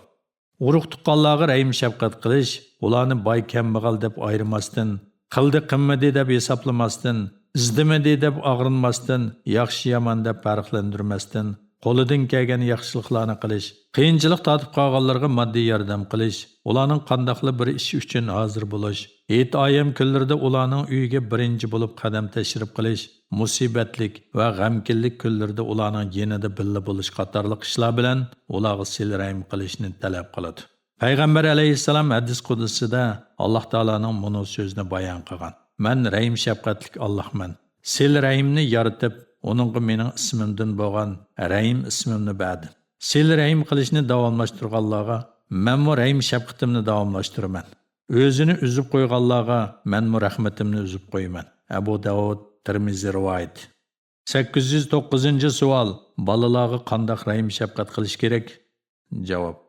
ئۇرۇق-تۇغقانلارغا رەھىم-شەپقەت قىلىش، ئۇلارنى باي-كەمبەغەل دەپ ئايرىماستىن، قىلدى-قىلمىدى دەپ ھېسابلىماستىن، ئىزدىمىدى دەپ ئاغرىنماستىن، ياخشى-يامان دەپ پەرقلەندۈرمەستىن، قولىدىن كەلگەن ياخشىلىقلارنى قىلىش، قىيىنچىلىق تارتىپ قالغانلىرىغا ماددىي ياردەم قىلىش، ئۇلارنىڭ قانداقلا بىر ئىش ئۈچۈن ھازىر بولۇش، ھېيت-ئايەم كۈنلىرىدە ئۇلارنىڭ ئۆيىگە بىرىنچى بولۇپ قەدەم تەشرىپ قىلىش، مۇسىبەتلىك ۋە غەمكىنلىك كۈنلىرىدە ئۇلارنىڭ يېنىدا بىللە بولۇش قاتارلىق ئىشلار بىلەن ئۇلارغا سىلە-رەھىم قىلىشنى تەلەپ قىلىدۇ. پەيغەمبەر ئەلەيھىسسالام ھەدىس قۇدسىدا ئاللاھ تائالانىڭ مۇنۇ سۆزىنى بايان قىلغان: «مەن رەھىم-شەپقەتلىك ئاللاھمەن. سىلە-رەھىمنى يارىتىپ، ئۇنىڭغا مېنىڭ ئىسمىمدىن بولغان رەھىم ئىسمىمنى بەردىم. سىلە-رەھىم قىلىشنى داۋاملاشتۇرغانلارغا مەنمۇ رەھىم-شەپقىتىمنى داۋاملاشتۇرىمەن. ئۆزىنى ئۈزۈپ قويغانلارغا مەنمۇ رەھمىتىمنى ئۈزۈپ قويىمەن.» ئەبۇ داۋۇد، تىرمىزى رىۋايىتى. سەككىز يۈز توققۇزىنچى سوئال، بالىلارغا قانداق رەھىم-شەپقەت قىلىش كېرەك؟ جاۋاب.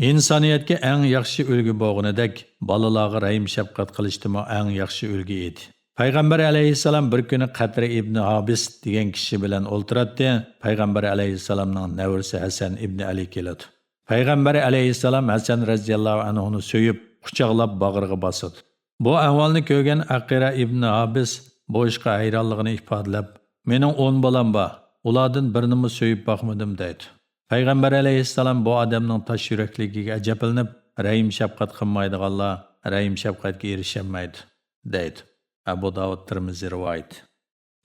ئىنسانىيەتكە ئەڭ ياخشى ئۈلگە بولغىنىدەك، بالىلارغا رەھىم-شەپقەت قىلىشتىمۇ ئەڭ ياخشى ئۈلگە ئىدى. پەيغەمبەر ئەلەيھىسسالام بىر كۈنى قەترە ئىبنى ھابىس دېگەن كىشى بىلەن ئولتۇراتتى. پەيغەمبەر ئەلەيھىسسالامنىڭ نەۋرىسى ھەسەن ئىبنى ئەلى كېلىدۇ. پەيغەمبەر ئەلەيھىسسالام ھەسەن رەزىياللاھۇ ئەنھۇنى سۆيۈپ، قۇچاقلاپ باغرىغا باسىدۇ. بۇ ئەھۋالنى كۆرگەن ئەقىرە ئىبنى ھابىس بۇ ئىشقا ھەيرانلىقىنى ئىپادىلەپ، «مېنىڭ ئون بالام بار، ئۇلاردىن بىرىنىمۇ سۆيۈپ باقمىدىم» دەيدۇ. پەيغەمبەر ئەلەيھىسسالام بۇ ئادەمنىڭ تاش يۈرەكلىكىگە ئەجەبلىنىپ، «رەھىم-شەپقەت قىلمايدىغانلار رەھىم-شەپقەتكە ئېرىشەلمەيدۇ» دەيدۇ. ئەبۇ داۋۇد، تىرمىزى رىۋايىتى.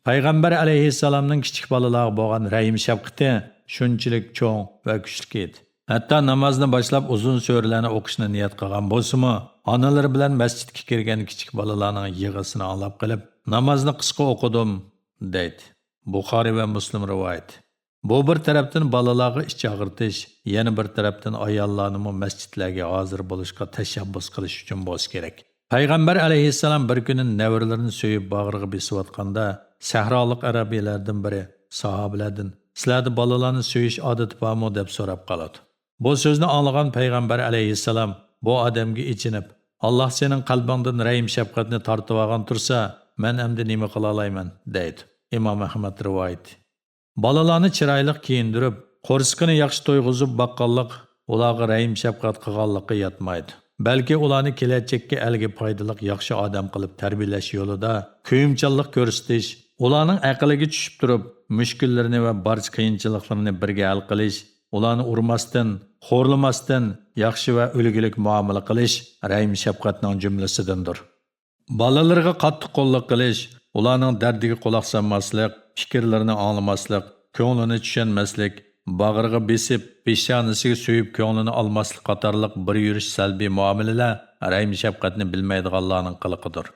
پەيغەمبەر ئەلەيھىسسالامنىڭ كىچىك بالىلارغا بولغان رەھىم-شەپقىتى شۇنچىلىك چوڭ ۋە كۈچلۈك ئىدى. ھەتتا نامازنى باشلاپ ئۇزۇن سۈرىلەرنى ئوقۇشنى نىيەت قىلغان بولسىمۇ، ئانىلىرى بىلەن مەسچىتكە كىرگەن كىچىك بالىلارنىڭ يىغىسىنى ئاڭلاپ قېلىپ، «نامازنى قىسقا ئوقۇدۇم» دەيدۇ. بۇخارىي ۋە مۇسلىم رىۋايىتى. بۇ بىر تەرەپتىن بالىلارغا ئىچ ئاغرىتىش، يەنە بىر تەرەپتىن ئاياللارنىمۇ مەسچىتلەرگە ھازىر بولۇشقا تەشەببۇس قىلىش ئۈچۈن بولسا كېرەك. پەيغەمبەر ئەلەيھىسسالام بىر كۈنى نەۋرىلىرىنى سۆيۈپ باغرىغا بېسىۋاتقاندا، سەھرالىق ئەرەبىيلەردىن بىرى ساھابىلەردىن: «سىلەردە بالىلارنى سۆيۈش ئادىتى بارمۇ؟» دەپ سوراپ قالىدۇ. بۇ سۆزنى ئاڭلىغان پەيغەمبەر ئەلەيھىسسالام بۇ ئادەمگە ئېچىنىپ: «ئاللاھ سېنىڭ قەلبىڭدىن رەھىم-شەپقەتنى تارتىۋالغان تۇرسا، مەن ئەمدى نېمە قىلالايمەن؟» دەيدۇ. ئىمام ئەھمەد رىۋايىتى. بالىلارنى چىرايلىق كىيىندۈرۈپ، قورسىقىنى ياخشى تويغۇزۇپ باققانلىق ئۇلارغا رەھىم-شەپقەت قىلغانلىققا ياتمايدۇ. بەلكى ئۇلارنى كېلەچەككە ئەلگە پايدىلىق ياخشى ئادەم قىلىپ تەربىيەلەش يولىدا كۆيۈمچانلىق كۆرسىتىش، ئۇلارنىڭ ئەقلىگە چۈشۈپ تۇرۇپ، مۈشكۈللىرىنى ۋە بارچە قىيىنچىلىقلىرىنى بىرگە ھەل قىلىش، ئۇلارنى ئۇرماستىن، خورلىماستىن، ياخشى ۋە ئۈلگىلىك مۇئامىلە قىلىش رەھىم-شەپقەتنىڭ جۈملىسىدىندۇر. بالىلىرىغا قاتتىق قوللۇق قىلىش، ئۇلارنىڭ دەردىگە قۇلاق سالماسلىق، پىكىرلىرىنى ئاڭلىماسلىق، كۆڭلىنى چۈشەنمەسلىك، باغرىغا بېسىپ، پېشانىسىگە سۆيۈپ كۆڭلىنى ئالماسلىق قاتارلىق بىر يۈرۈش سەلبىي مۇئامىلىلەر رەھىم-شەپقەتنى بىلمەيدىغانلارنىڭ قىلىقىدۇر.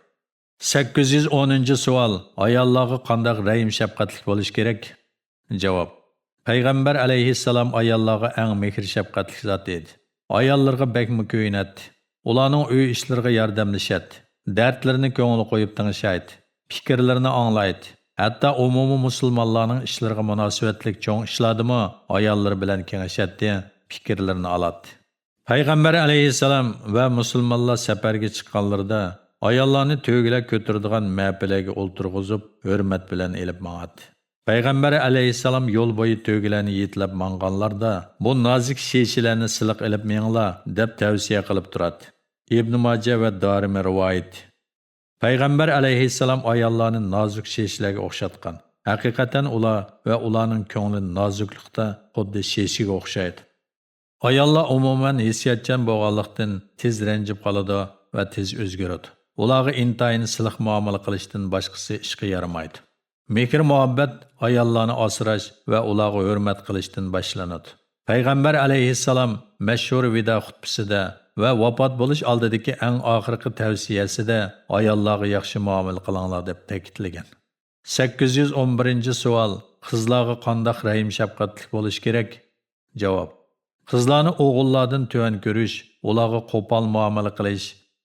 سەككىز يۈز ئونىنچى سوئال، ئاياللارغا قانداق رەھىم-شەپقەتلىك بولۇش كېرەك؟ جاۋاب. پەيغەمبەر ئەلەيھىسسالام ئاياللارغا ئەڭ مېھىر-شەپقەتلىك زات ئىدى. ئاياللىرىغا بەكمۇ كۆيۈنەتتى. ئۇلارنىڭ ئۆي ئىشلىرىغا ياردەملىشەتتى. دەردلىرىنى كۆڭۈل قويۇپ تىڭشايتتى. پىكىرلىرىنى ئاڭلايتتى. ھەتتا ئومۇمىي مۇسۇلمانلارنىڭ ئىشلىرىغا مۇناسىۋەتلىك چوڭ ئىشلاردىمۇ ئاياللىرى بىلەن كېڭىشەتتى، پىكىرلىرىنى ئالاتتى. پەيغەمبەر ئەلەيھىسسالام ۋە مۇسۇلمانلار سەپەرگە چىققانلىرىدا ئاياللارنى تۆگىلەر كۆتۈرىدىغان مەپىلەرگە ئولتۇرغۇزۇپ، ھۆرمەت بىلەن ئېلىپ ماڭاتتى. پەيغەمبەر ئەلەيھىسسالام يول بويى تۆگىلەرنى يېتىلەپ ماڭغانلاردا، بۇ نازۇك شېشىلەرنى سىلىق ئېلىپ مېڭىڭلار، دەپ تەۋسىيە قىلىپ تۇراتتى. ئىبن ماجە ۋە دارىمى رىۋايىتى. پەيغەمبەر ئەلەيھىسسالام ئاياللارنى نازۇك شېشىلەرگە ئوخشاتقان. ھەقىقەتەن ئۇلار ۋە ئۇلارنىڭ كۆڭلى نازۇكلۇقتا خۇددى شېشىگە ئوخشايدۇ. ئاياللار ئومۇمەن ھېسسىياتچان بولغانلىقتىن تېز رەنجىپ قالىدۇ ۋە تېز ئۆزگىرىدۇ. ئۇلارغا ئىنتايىن سىلىق مۇئامىلە قىلىشتىن باشقىسى ئىشقا يارىمايدۇ. مېھىر-مۇھەببەت ئاياللارنى ئاسراش ۋە ئۇلارغا ھۆرمەت قىلىشتىن باشلىنىدۇ. پەيغەمبەر ئەلەيھىسسالام مەشھۇر ۋىدا خۇتبىسىدە ۋە ۋاپات بولۇش ئالدىدىكى ئەڭ ئاخىرقى تەۋسىيەسىدە ئاياللارغا ياخشى مۇئامىلە قىلىڭلار دەپ تەكىتلىگەن. سەككىز يۈز ئون بىرىنچى سوئال، قىزلارغا قانداق رەھىم-شەپقەتلىك بولۇش كېرەك؟ جاۋاب، قىزلارنى ئوغۇللاردىن تۆۋەن كۆرۈش، ئۇلارغا قوپال مۇئامىلە قىلىش،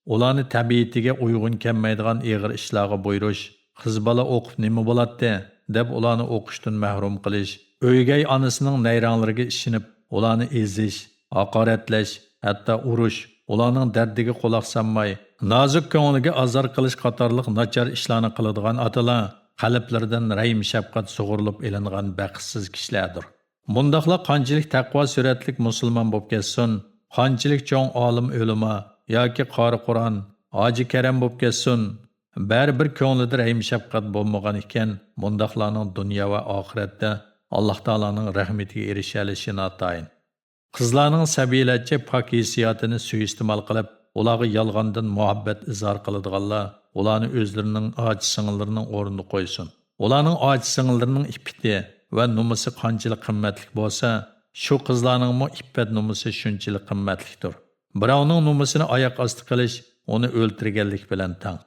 ئۇلارنى تەبىئىتىگە ئۇيغۇن كەلمەيدىغان ئېغىر ئىشلارغا بۇيرۇش، قىز بالا ئوقۇپ نېمە بولاتتى، دەپ ئۇلارنى ئوقۇشتىن مەھرۇم قىلىش، ئۆگەي ئانىسىنىڭ نەيرەڭلىرىگە ئىشىنىپ، ئۇلارنى ئېزىش، ھاقارەتلەش، ھەتتا ئۇرۇش، ئۇلارنىڭ دەردىگە قۇلاق سالماي، نازۇك كۆڭلىگە ئازار قىلىش قاتارلىق ناچار ئىشلارنى قىلىدىغان ئاتىلار قەلبلىرىدىن رەھىم-شەپقەت سۇغۇرۇلۇپ ئېلىنغان بەختسىز كىشىلەردۇر. مۇنداقلا قانچىلىك تەقۋا سۈرەتلىك مۇسۇلمان بولۇپ كەتسۇن، قانچىلىك چوڭ ئالىم-ئۆلىما ياكى قارى قۇرئان، ھاجى كەرەم بولۇپ كەتسۇن، بەرىبىر كۆڭلىدە رەھىم-شەپقەت بولمىغان ئىكەن، مۇنداقلارنىڭ دۇنيا ۋە ئاخىرەتتە ئاللاھ تائالانىڭ رەھمىتىگە ئېرىشەلىشى ناتايىن. قىزلارنىڭ سەبىيلەرچە پاك ھېسسىياتىنى سۇيىئىستېمال قىلىپ، ئۇلارغا يالغاندىن مۇھەببەت ئىزھار قىلىدىغانلار ئۇلارنى ئۆزلىرىنىڭ ئاچا-سىڭىللىرىنىڭ ئورنىدا قويسۇن. ئۇلارنىڭ ئاچا-سىڭىللىرىنىڭ ئىپپىتى ۋە نومۇسى قانچىلىك قىممەتلىك بولسا، شۇ قىزلارنىڭمۇ ئىپپەت-نومۇسى شۇنچىلىك قىممەتلىكتۇر. بىراۋنىڭ نومۇسىنى ئاياق ئاستى قىلىش ئۇنى ئۆلتۈرگەنلىك بىلەن تەڭ.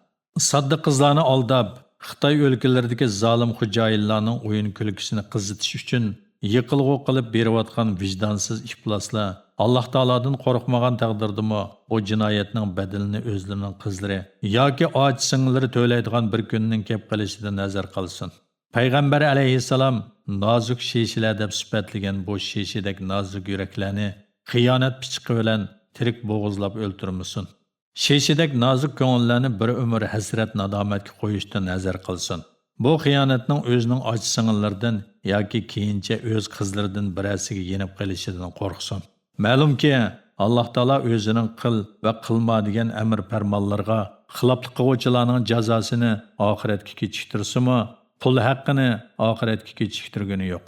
ساددا قىزلارنى ئالداپ، خىتاي ئۆلكىلىرىدىكى زالىم خوجايىنلارنىڭ ئويۇن-كۈلكىسىنى قىزىتىش ئۈچۈن يېقىلغۇ قىلىپ بېرىۋاتقان ۋىجدانسىز ئىپلاسلار ئاللاھ تائالادىن قورقمىغان تەقدىردىمۇ، بۇ جىنايەتنىڭ بەدىلىنى ئۆزلىرىنىڭ قىزلىرى ياكى ئاچا-سىڭىللىرى تۆلەيدىغان بىر كۈننىڭ كەپ قېلىشىدىن ھەزەر قىلسۇن. پەيغەمبەر ئەلەيھىسسالام نازۇك شېشىلەر دەپ سۈپەتلىگەن بۇ شېشىدەك نازۇك يۈرەكلەرنى خىيانەت پىچىقى بىلەن تىرىك بوغۇزلاپ ئۆلتۈرمىسۇن. شېشىدەك نازۇك كۆڭۈللەرنى بىر ئۆمۈر ھەسرەت-نادامەتكە قويۇشتىن ھەزەر قىلسۇن. بۇ خىيانەتنىڭ ئۆزىنىڭ ئاچا-سىڭىللىرىدىن ياكى كېيىنچە ئۆز قىزلىرىدىن بىرەرسىگە يېنىپ قېلىشىدىن قورقسۇن. مەلۇمكى، ئاللاھ تائالا ئۆزىنىڭ قىل ۋە قىلما دېگەن ئەمر-پەرمانلىرىغا خىلاپلىق قىلغۇچىلارنىڭ جازاسىنى ئاخىرەتكە كېچىكتۈرسىمۇ، پۇل ھەققىنى ئاخىرەتكە كېچىكتۈرگىنى يوق.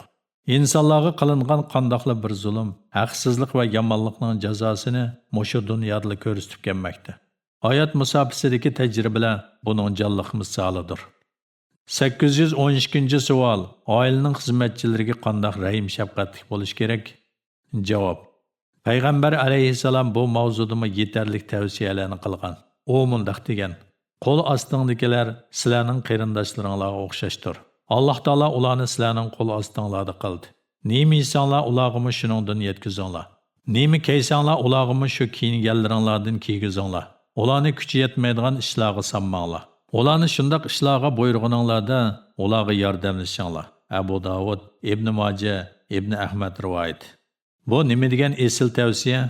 ئىنسانلارغا قىلىنغان قانداقلا بىر زۇلۇم، ھەقسىزلىق ۋە يامانلىقنىڭ جازاسىنى مۇشۇ دۇنيادىلا كۆرسىتىپ كەلمەكتە. ھايات مۇساپىسىدىكى تەجرىبىلەر بۇنىڭ جانلىق مىسالىدۇر. سەككىز يۈز ئون ئىككىنچى سوئال، ئائىلىنىڭ خىزمەتچىلىرىگە قانداق رەھىم-شەپقەتلىك بولۇش كېرەك؟ جاۋاب، پەيغەمبەر ئەلەيھىسسالام بۇ ماۋزۇدا يېتەرلىك تەۋسىيەلەرنى قىلغان. ئۇ مۇنداق دېگەن، قول ئاستىڭدىكىلەر سىلەرنىڭ قېرىنداشلىرىڭلارغا ئوخشاشتۇر. ئاللاھ تائالا ئۇلارنى سىلەرنىڭ قول ئاستىڭلاردا قىلدى. نېمە يېسەڭلار، ئۇلارغىمۇ شۇنىڭدىن يەتكۈزۈڭلار. نېمە كىيسەڭلار، ئۇلارغىمۇ شۇ كىيگەنلىرىڭلاردىن كىيگۈزۈڭلار. ئۇلارنى كۈچى يەتمەيدىغان ئىشلارغا سالماڭلار. ئۇلارنى شۇنداق ئىشلارغا بۇيرۇغىنىڭلاردا، ئۇلارغا ياردەملىشىڭلار. ئەبۇ داۋۇد، ئىبنى ماجە، ئىبنى ئەھمەد رىۋايىتى. بۇ نېمە دېگەن ئېسىل تەۋسىيە؟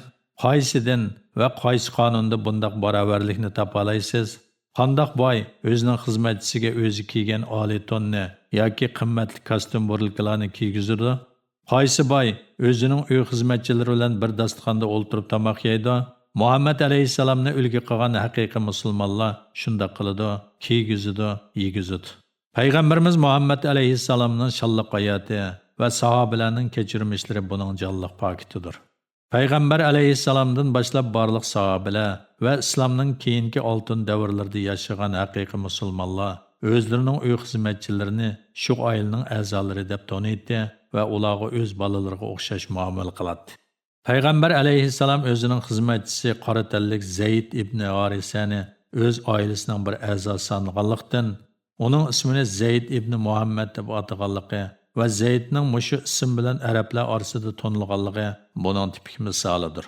قايسى دىن ۋە قايسى قانۇندا بۇنداق باراۋەرلىكنى تاپالايسىز؟ قانداق باي ئۆزىنىڭ خىزمەتچىسىگە ئۆزى كىيگەن ئالىي توننى ياكى قىممەتلىك كاستيۇم بۇرۇلكىلارنى كىيگۈزىدۇ؟ قايسى باي ئۆزىنىڭ ئۆي خىزمەتچىلىرى بىلەن بىر داستىخاندا ئولتۇرۇپ تاماق يەيدۇ؟ مۇھەممەد ئەلەيھىسسالامنى ئۈلگە قىلغان ھەقىقىي مۇسۇلمانلار شۇنداق قىلىدۇ، كىيگۈزىدۇ، يېگۈزىدۇ. پەيغەمبىرىمىز مۇھەممەد ئەلەيھىسسالامنىڭ شانلىق ھاياتى ۋە ساھابىلەرنىڭ كەچۈرمىشلىرى بۇنىڭ جانلىق پاكىتىدۇر. پەيغەمبەر ئەلەيھىسسالامدىن باشلاپ بارلىق ساھابىلەر ۋە ئىسلامنىڭ كېيىنكى ئالتۇن دەۋرلىرىدە ياشىغان ھەقىقىي مۇسۇلمانلار ئۆزلىرىنىڭ ئۆي خىزمەتچىلىرىنى شۇ ئائىلىنىڭ ئەزالىرى دەپ تونۇيتتى ۋە ئۇلارغا ئۆز بالىلىرىغا ئوخشاش مۇئامىلە قىلاتتى. پەيغەمبەر ئەلەيھىسسالام ئۆزىنىڭ خىزمەتچىسى قارا تەنلىك زەيد ئىبنى ھارىسەنى ئۆز ئائىلىسىنىڭ بىر ئەزاسى سانىغانلىقتىن، ئۇنىڭ ئىسمىنى زەيد ئىبنى مۇھەممەد دەپ ئاتىغانلىقى ۋە زەيدنىڭ مۇشۇ ئىسىم بىلەن ئەرەبلەر ئارىسىدا تونۇلغانلىقى بۇنىڭ تىپىك مىسالىدۇر.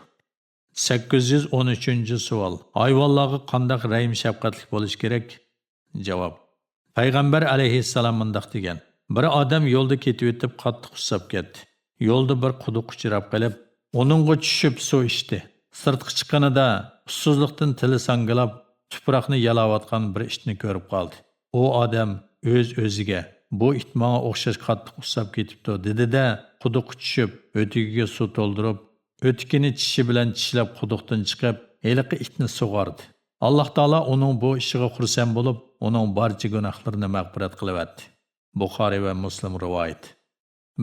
سەككىز يۈز ئون ئۈچىنچى سوئال. ھايۋانلارغا قانداق رەھىم-شەپقەتلىك بولۇش كېرەك؟ جاۋاب. پەيغەمبەر ئەلەيھىسسالام مۇنداق دېگەن: بىر ئادەم يولدا كېتىۋېتىپ قاتتىق ئۇسساپ كەتتى. يولدا بىر قۇدۇققا ئۇچراپ قېلىپ، ئۇنىڭغا چۈشۈپ سۇ ئىچتى. سىرتقا چىققىنىدا ئۇسسۇزلۇقتىن تىلى ساڭگىلاپ، تۇپراقنى يالاۋاتقان بىر ئىتنى كۆرۈپ قالدى. ئۇ ئادەم ئۆز-ئۆزىگە: «بۇ ئىت ماڭا ئوخشاش قاتتىق ئۇسساپ كېتىپتۇ» دېدى-دە، قۇدۇققا چۈشۈپ، ئۆتۈكىگە سۇ تولدۇرۇپ، ئۆتۈكىنى چىشى بىلەن چىشلەپ قۇدۇقتىن چىقىپ، ھېلىقى ئىتنى سۇغاردى. ئاللاھ تائالا ئۇنىڭ بۇ ئىشىغا خۇرسەن بولۇپ، ئۇنىڭ بارچە گۇناھلىرىنى مەغپىرەت قىلىۋەتتى. بۇخارىي ۋە مۇسلىم رىۋايىتى.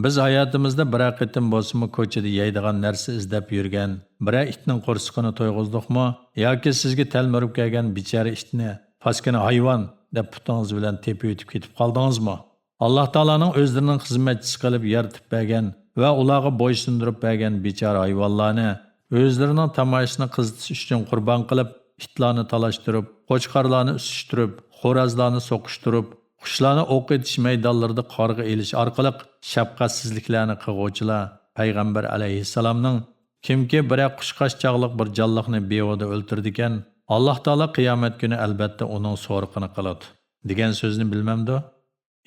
بىز ھاياتىمىزدا بىرەر قېتىم بولسىمۇ كوچىدا يەيدىغان نەرسە ئىزدەپ يۈرگەن بىرەر ئىتنىڭ قورسىقىنى تويغۇزدۇقمۇ؟ ياكى سىزگە تەلمۈرۈپ كەلگەن بىچارە ئىتنى «پاسكىنا ھايۋان» دەپ پۇتىڭىز بىلەن تېپىۋېتىپ كېتىپ قالدىڭىزمۇ؟ ئاللاھ تائالانىڭ ئۆزلىرىنىڭ خىزمەتچىسى قىلىپ يارىتىپ بەرگەن ۋە ئۇلارغا بويسۇندۇرۇپ بەرگەن بىچارە ھايۋانلارنى ئۆزلىرىنىڭ تاماشىسىنى قىزىتىش ئۈچۈن قۇربان قىلىپ، ئىتلارنى تالاشتۇرۇپ، قوچقارلارنى ئۈسۈشتۈرۈپ، خورازلارنى سوقۇشتۇرۇپ، قۇشلارنى ئوق ئېتىش مەيدانلىرىدا قارغا ئېلىش ئارقىلىق شەپقەتسىزلىكلەرنى قىلغۇچىلار پەيغەمبەر ئەلەيھىسسالامنىڭ: «كىمكى بىرەر قۇشقاچ چاغلىق بىر جانلىقنى بىھۇدە ئۆلتۈرىدىكەن، ئاللاھ تائالا قىيامەت كۈنى ئەلبەتتە ئۇنىڭ سورىقىنى قىلىدۇ» دېگەن سۆزنى بىلمەمدۇ؟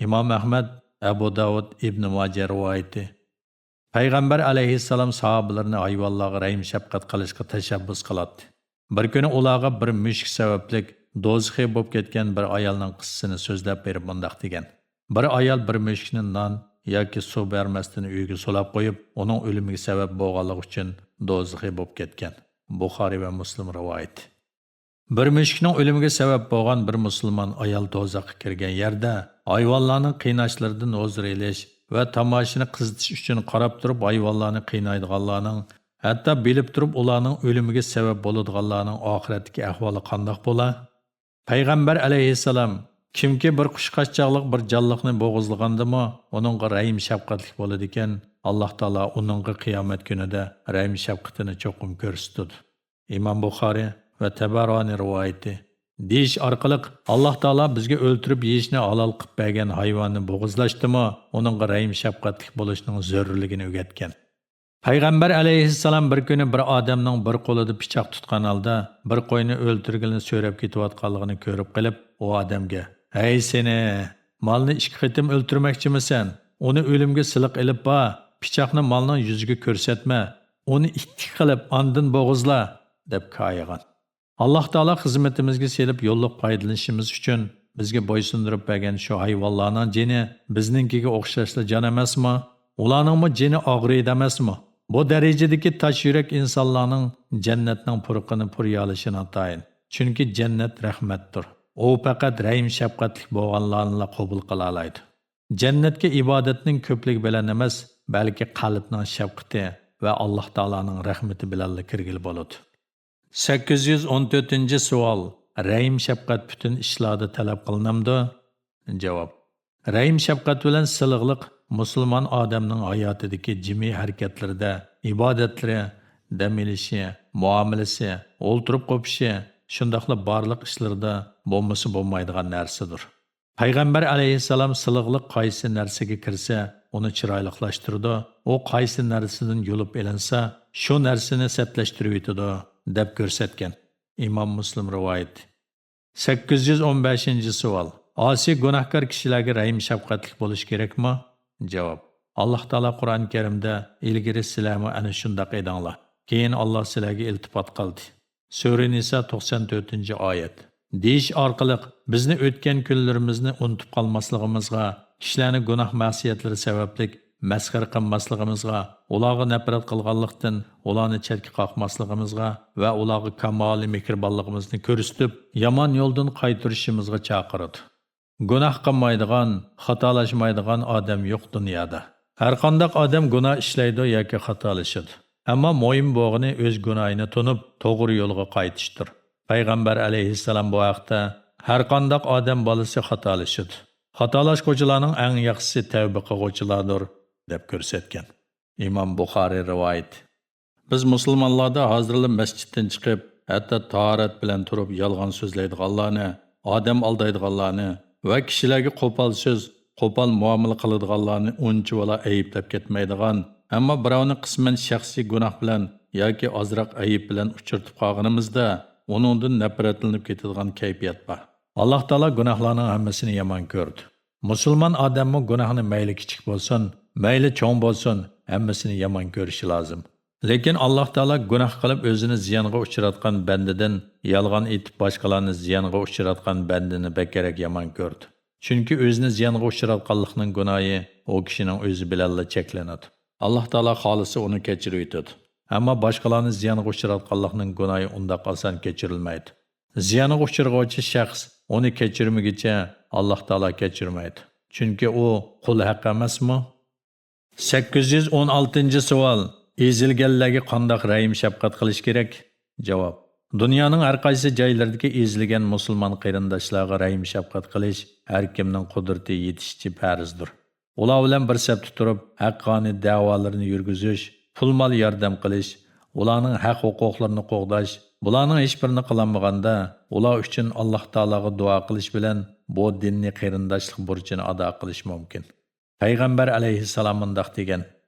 ئىمام ئەھمەد، ئەبۇ داۋۇد، ئىبنى ماجە رىۋايىتى. پەيغەمبەر ئەلەيھىسسالام ساھابىلىرىنى ھايۋانلارغا رەھىم-شەپقەت قىلىشقا تەشەببۇس قىلاتتى. بىر كۈنى ئۇلارغا بىر مۈشۈك سەۋەبلىك دوزىخىي بولۇپ كەتكەن بىر ئايالنىڭ قىسسىسىنى سۆزلەپ بېرىپ مۇنداق دېگەن: بىر ئايال بىر مۈشۈكنى نان ياكى سۇ بەرمەستىن ئۆيىگە سولاپ قويۇپ، ئۇنىڭ ئۆلۈمىگە سەۋەب بولغانلىقى ئۈچۈن دوزىخىي بولۇپ كەتكەن. بۇخارىي ۋە مۇسلىم رىۋايىتى. بىر مۈشۈكنىڭ ئۆلۈمىگە سەۋەب بولغان بىر مۇسۇلمان ئايال دوزاخقا كىرگەن يەردە ھايۋانلارنىڭ قىيناشلىرىدىن ھۇزۇر ئېلىش ۋە تاماشىنى قىزىتىش ئۈچۈن قاراپ تۇرۇپ ھايۋانلارنى قىينايدىغانلارنىڭ، ھەتتا بىلىپ تۇرۇپ ئۇلارنىڭ ئۆلۈمىگە سەۋەب بولىدىغانلارنىڭ ئاخىرەتتىكى ئەھۋالى قانداق بولا؟ پەيغەمبەر ئەلەيھىسسالام: «كىمكى بىر قۇشقاچ چاغلىق بىر جانلىقنى بوغۇزلىغاندىمۇ، ئۇنىڭغا رەھىم-شەپقەتلىك بولىدىكەن، ئاللاھ تائالا ئۇنىڭغا قىيامەت كۈنىدە رەھىم-شەپقىتىنى چوقۇم كۆرسىتىدۇ.» ئىمام بۇخارىي ۋە تەبەرانى رىۋايىتى. دېيىش ئارقىلىق، ئاللاھ تائالا بىزگە ئۆلتۈرۈپ يېيىشنى ھالال قىلىپ بەرگەن ھايۋاننى بوغۇزلاشتىمۇ، ئۇنىڭغا رەھىم-شەپقەتلىك بولۇشنىڭ زۆرۈرلۈكىنى ئۆگەتكەن. پەيغەمبەر ئەلەيھىسسالام بىر كۈنى بىر ئادەمنىڭ بىر قولىدا پىچاق تۇتقان ھالدا بىر قوينى ئۆلتۈرگىلى سۆرەپ كېتىۋاتقانلىقىنى كۆرۈپ قېلىپ، ئۇ ئادەمگە: «ھەي سېنى، مالنى ئىككى قېتىم ئۆلتۈرمەكچىمىسەن؟ ئۇنى ئۆلۈمگە سىلىق ئېلىپ بار، پىچاقنى مالنىڭ يۈزىگە كۆرسەتمە، ئۇنى ئىتتىك قىلىپ ئاندىن بوغۇزلا» دەپ كايىغان. ئاللاھ تائالا خىزمىتىمىزگە سېلىپ يوللۇق پايدىلىنىشىمىز ئۈچۈن بىزگە بويسۇندۇرۇپ بەرگەن شۇ ھايۋانلارنىڭ جېنى بىزنىڭكىگە ئوخشاشلا جان ئەمەسمۇ؟ ئۇلارنىڭمۇ جېنى ئاغرىيدۇ ئەمەسمۇ؟ بۇ دەرىجىدىكى تاش يۈرەك ئىنسانلارنىڭ جەننەتنىڭ پۇرىقىنى پۇرىيالىشى ناتايىن. چۈنكى جەننەت رەھمەتتۇر. ئۇ پەقەت رەھىم-شەپقەتلىك بولغانلارنىلا قوبۇل قىلالايدۇ. جەننەتكە ئىبادەتنىڭ كۆپلۈكى بىلەن ئەمەس، بەلكى قەلبنىڭ شەپقىتى ۋە ئاللاھ تائالانىڭ رەھمىتى بىلەنلا كىرگىلى بولىدۇ. سەككىز يۈز ئون تۆتىنچى سوئال. رەھىم-شەپقەت پۈتۈن ئىشلاردا تەلەپ قىلىنامدۇ؟ جاۋاب. رەھىم-شەپقەت بىلەن سىلىقلىق مۇسۇلمان ئادەمنىڭ ھاياتىدىكى جىمى ھەرىكەتلىرىدە، ئىبادەتلىرى، دەم ئېلىشى، مۇئامىلىسى، ئولتۇرۇپ قوپۇشى، شۇنداقلا بارلىق ئىشلىرىدا بولمىسا بولمايدىغان نەرسىدۇر. پەيغەمبەر ئەلەيھىسسالام سىلىقلىق قايسى نەرسىگە كىرسە، ئۇنى چىرايلىقلاشتۇرىدۇ، ئۇ قايسى نەرسىدىن يۇلۇپ ئېلىنسا، شۇ نەرسىنى سەتلەشتۈرۈۋېتىدۇ، دەپ كۆرسەتكەن. ئىمام مۇسلىم رىۋايىتى. سەككىز يۈز ئون بەشىنچى سوئال. ئاسىي گۇناھكار كىشىلەرگە رەھىم-شەپقەتلىك بولۇش كېرەكمۇ؟ جاۋاب. ئاللاھ تائالا قۇرئان كەرىمدە: «ئىلگىرى سىلەرمۇ ئەنە شۇنداق ئىدىڭلار، كېيىن ئاللاھ سىلەرگە ئىلتىپات قىلدى.» سۈرە نىسا، توقسان تۆتىنچى ئايەت. دېيىش ئارقىلىق بىزنى ئۆتكەن كۈنلىرىمىزنى ئۇنتۇپ قالماسلىقىمىزغا، كىشىلەرنى گۇناھ مەسىيەتلىرى سەۋەبلىك مەسخىرە قىلماسلىقىمىزغا، ئۇلارغا نەپرەت قىلغانلىقتىن ئۇلارنى چەتكە قاقماسلىقىمىزغا ۋە ئۇلارغا كامالىي مېھرىبانلىقىمىزنى كۆرسىتىپ، يامان يولدىن قايتۇرۇشىمىزغا چاقىرىدۇ. گۇناھ قىلمايدىغان، خاتالاشمايدىغان ئادەم يوق دۇنيادا. ھەرقانداق ئادەم گۇناھ ئىشلەيدۇ ياكى خاتالىشىدۇ. ئەمما مۇھىم بولغىنى ئۆز گۇناھىنى تونۇپ، توغرا يولغا قايتىشتۇر. پەيغەمبەر ئەلەيھىسسالام بۇ ھەقتە: «ھەرقانداق ئادەم بالىسى خاتالىشىدۇ. خاتالاشقۇچىلارنىڭ ئەڭ ياخشىسى تەۋبە قىلغۇچىلاردۇر» دەپ كۆرسەتكەن. ئىمام بۇخارىي رىۋايىتى. بىز مۇسۇلمانلاردا ھازىرلا مەسچىتتىن چىقىپ، ھەتتا تاھارەت بىلەن تۇرۇپ يالغان سۆزلەيدىغانلارنى، ئادەم ئالدايدىغانلارنى ۋە كىشىلەرگە قوپال سۆز، قوپال مۇئامىلە قىلىدىغانلارنى ئۇنچىۋالا ئەيىبلەپ كەتمەيدىغان، ئەمما بىراۋنى قىسمەن شەخسىي گۇناھ بىلەن ياكى ئازراق ئەيىب بىلەن ئۇچرىتىپ قالغىنىمىزدا، ئۇنىڭدىن نەپرەتلىنىپ كېتىدىغان كەيپىيات بار. ئاللاھ تائالا گۇناھلارنىڭ ھەممىسىنى يامان كۆرىدۇ. مۇسۇلمان ئادەممۇ گۇناھنى مەيلى كىچىك بولسۇن، مەيلى چوڭ بولسۇن، ھەممىسىنى يامان كۆرۈشى لازىم. لېكىن ئاللاھ تائالا گۇناھ قىلىپ ئۆزىنى زىيانغا ئۇچراتقان بەندىدىن يالغان ئېيتىپ باشقىلارنى زىيانغا ئۇچراتقان بەندىنى بەكرەك يامان كۆرىدۇ. چۈنكى ئۆزىنى زىيانغا ئۇچراتقانلىقنىڭ گۇناھى ئۇ كىشىنىڭ ئۆزى بىلەنلا چەكلىنىدۇ. ئاللاھ تائالا خالىسا ئۇنى كەچۈرۈۋېتىدۇ. ئەمما باشقىلارنى زىيانغا ئۇچراتقانلىقنىڭ گۇناھى ئۇنداق ئاسان كەچۈرۈلمەيدۇ. زىيانغا ئۇچرىغۇچى شەخس ئۇنى كەچۈرمىگۈچە ئاللاھ تائالا كەچۈرمەيدۇ« چۈنكى ئۇ قۇل ھەق ئەمەسمۇ؟» سەككىز يۈز ئون ئالتىنچى سوئال. ئېزىلگەنلەرگە قانداق رەھىم-شەپقەت قىلىش كېرەك؟ جاۋاب. دۇنيانىڭ ھەر قايسى جايلىرىدىكى ئېزىلگەن مۇسۇلمان قېرىنداشلارغا رەھىم-شەپقەت قىلىش ھەر كىمنىڭ قۇدرىتى يېتىشىچە پەرزدۇر. ئۇلار بىلەن بىر سەپتە تۇرۇپ، ھەققانىي دەۋالىرىنى يۈرگۈزۈش، پۇل-مال ياردەم قىلىش، ئۇلارنىڭ ھەق-ھوقۇقلىرىنى قوغداش، بۇلارنىڭ ھېچبىرىنى قىلالمىغاندا، ئۇلار ئۈچۈن ئاللاھ تائالاغا دۇئا قىلىش بىلەن بۇ دىنىي قېرىنداشلىق بۇرچىنى ئادا قىلىش مۇمكىن. پەيغەمبەر ئەلەيھىسسالام مۇنداق دېگەن: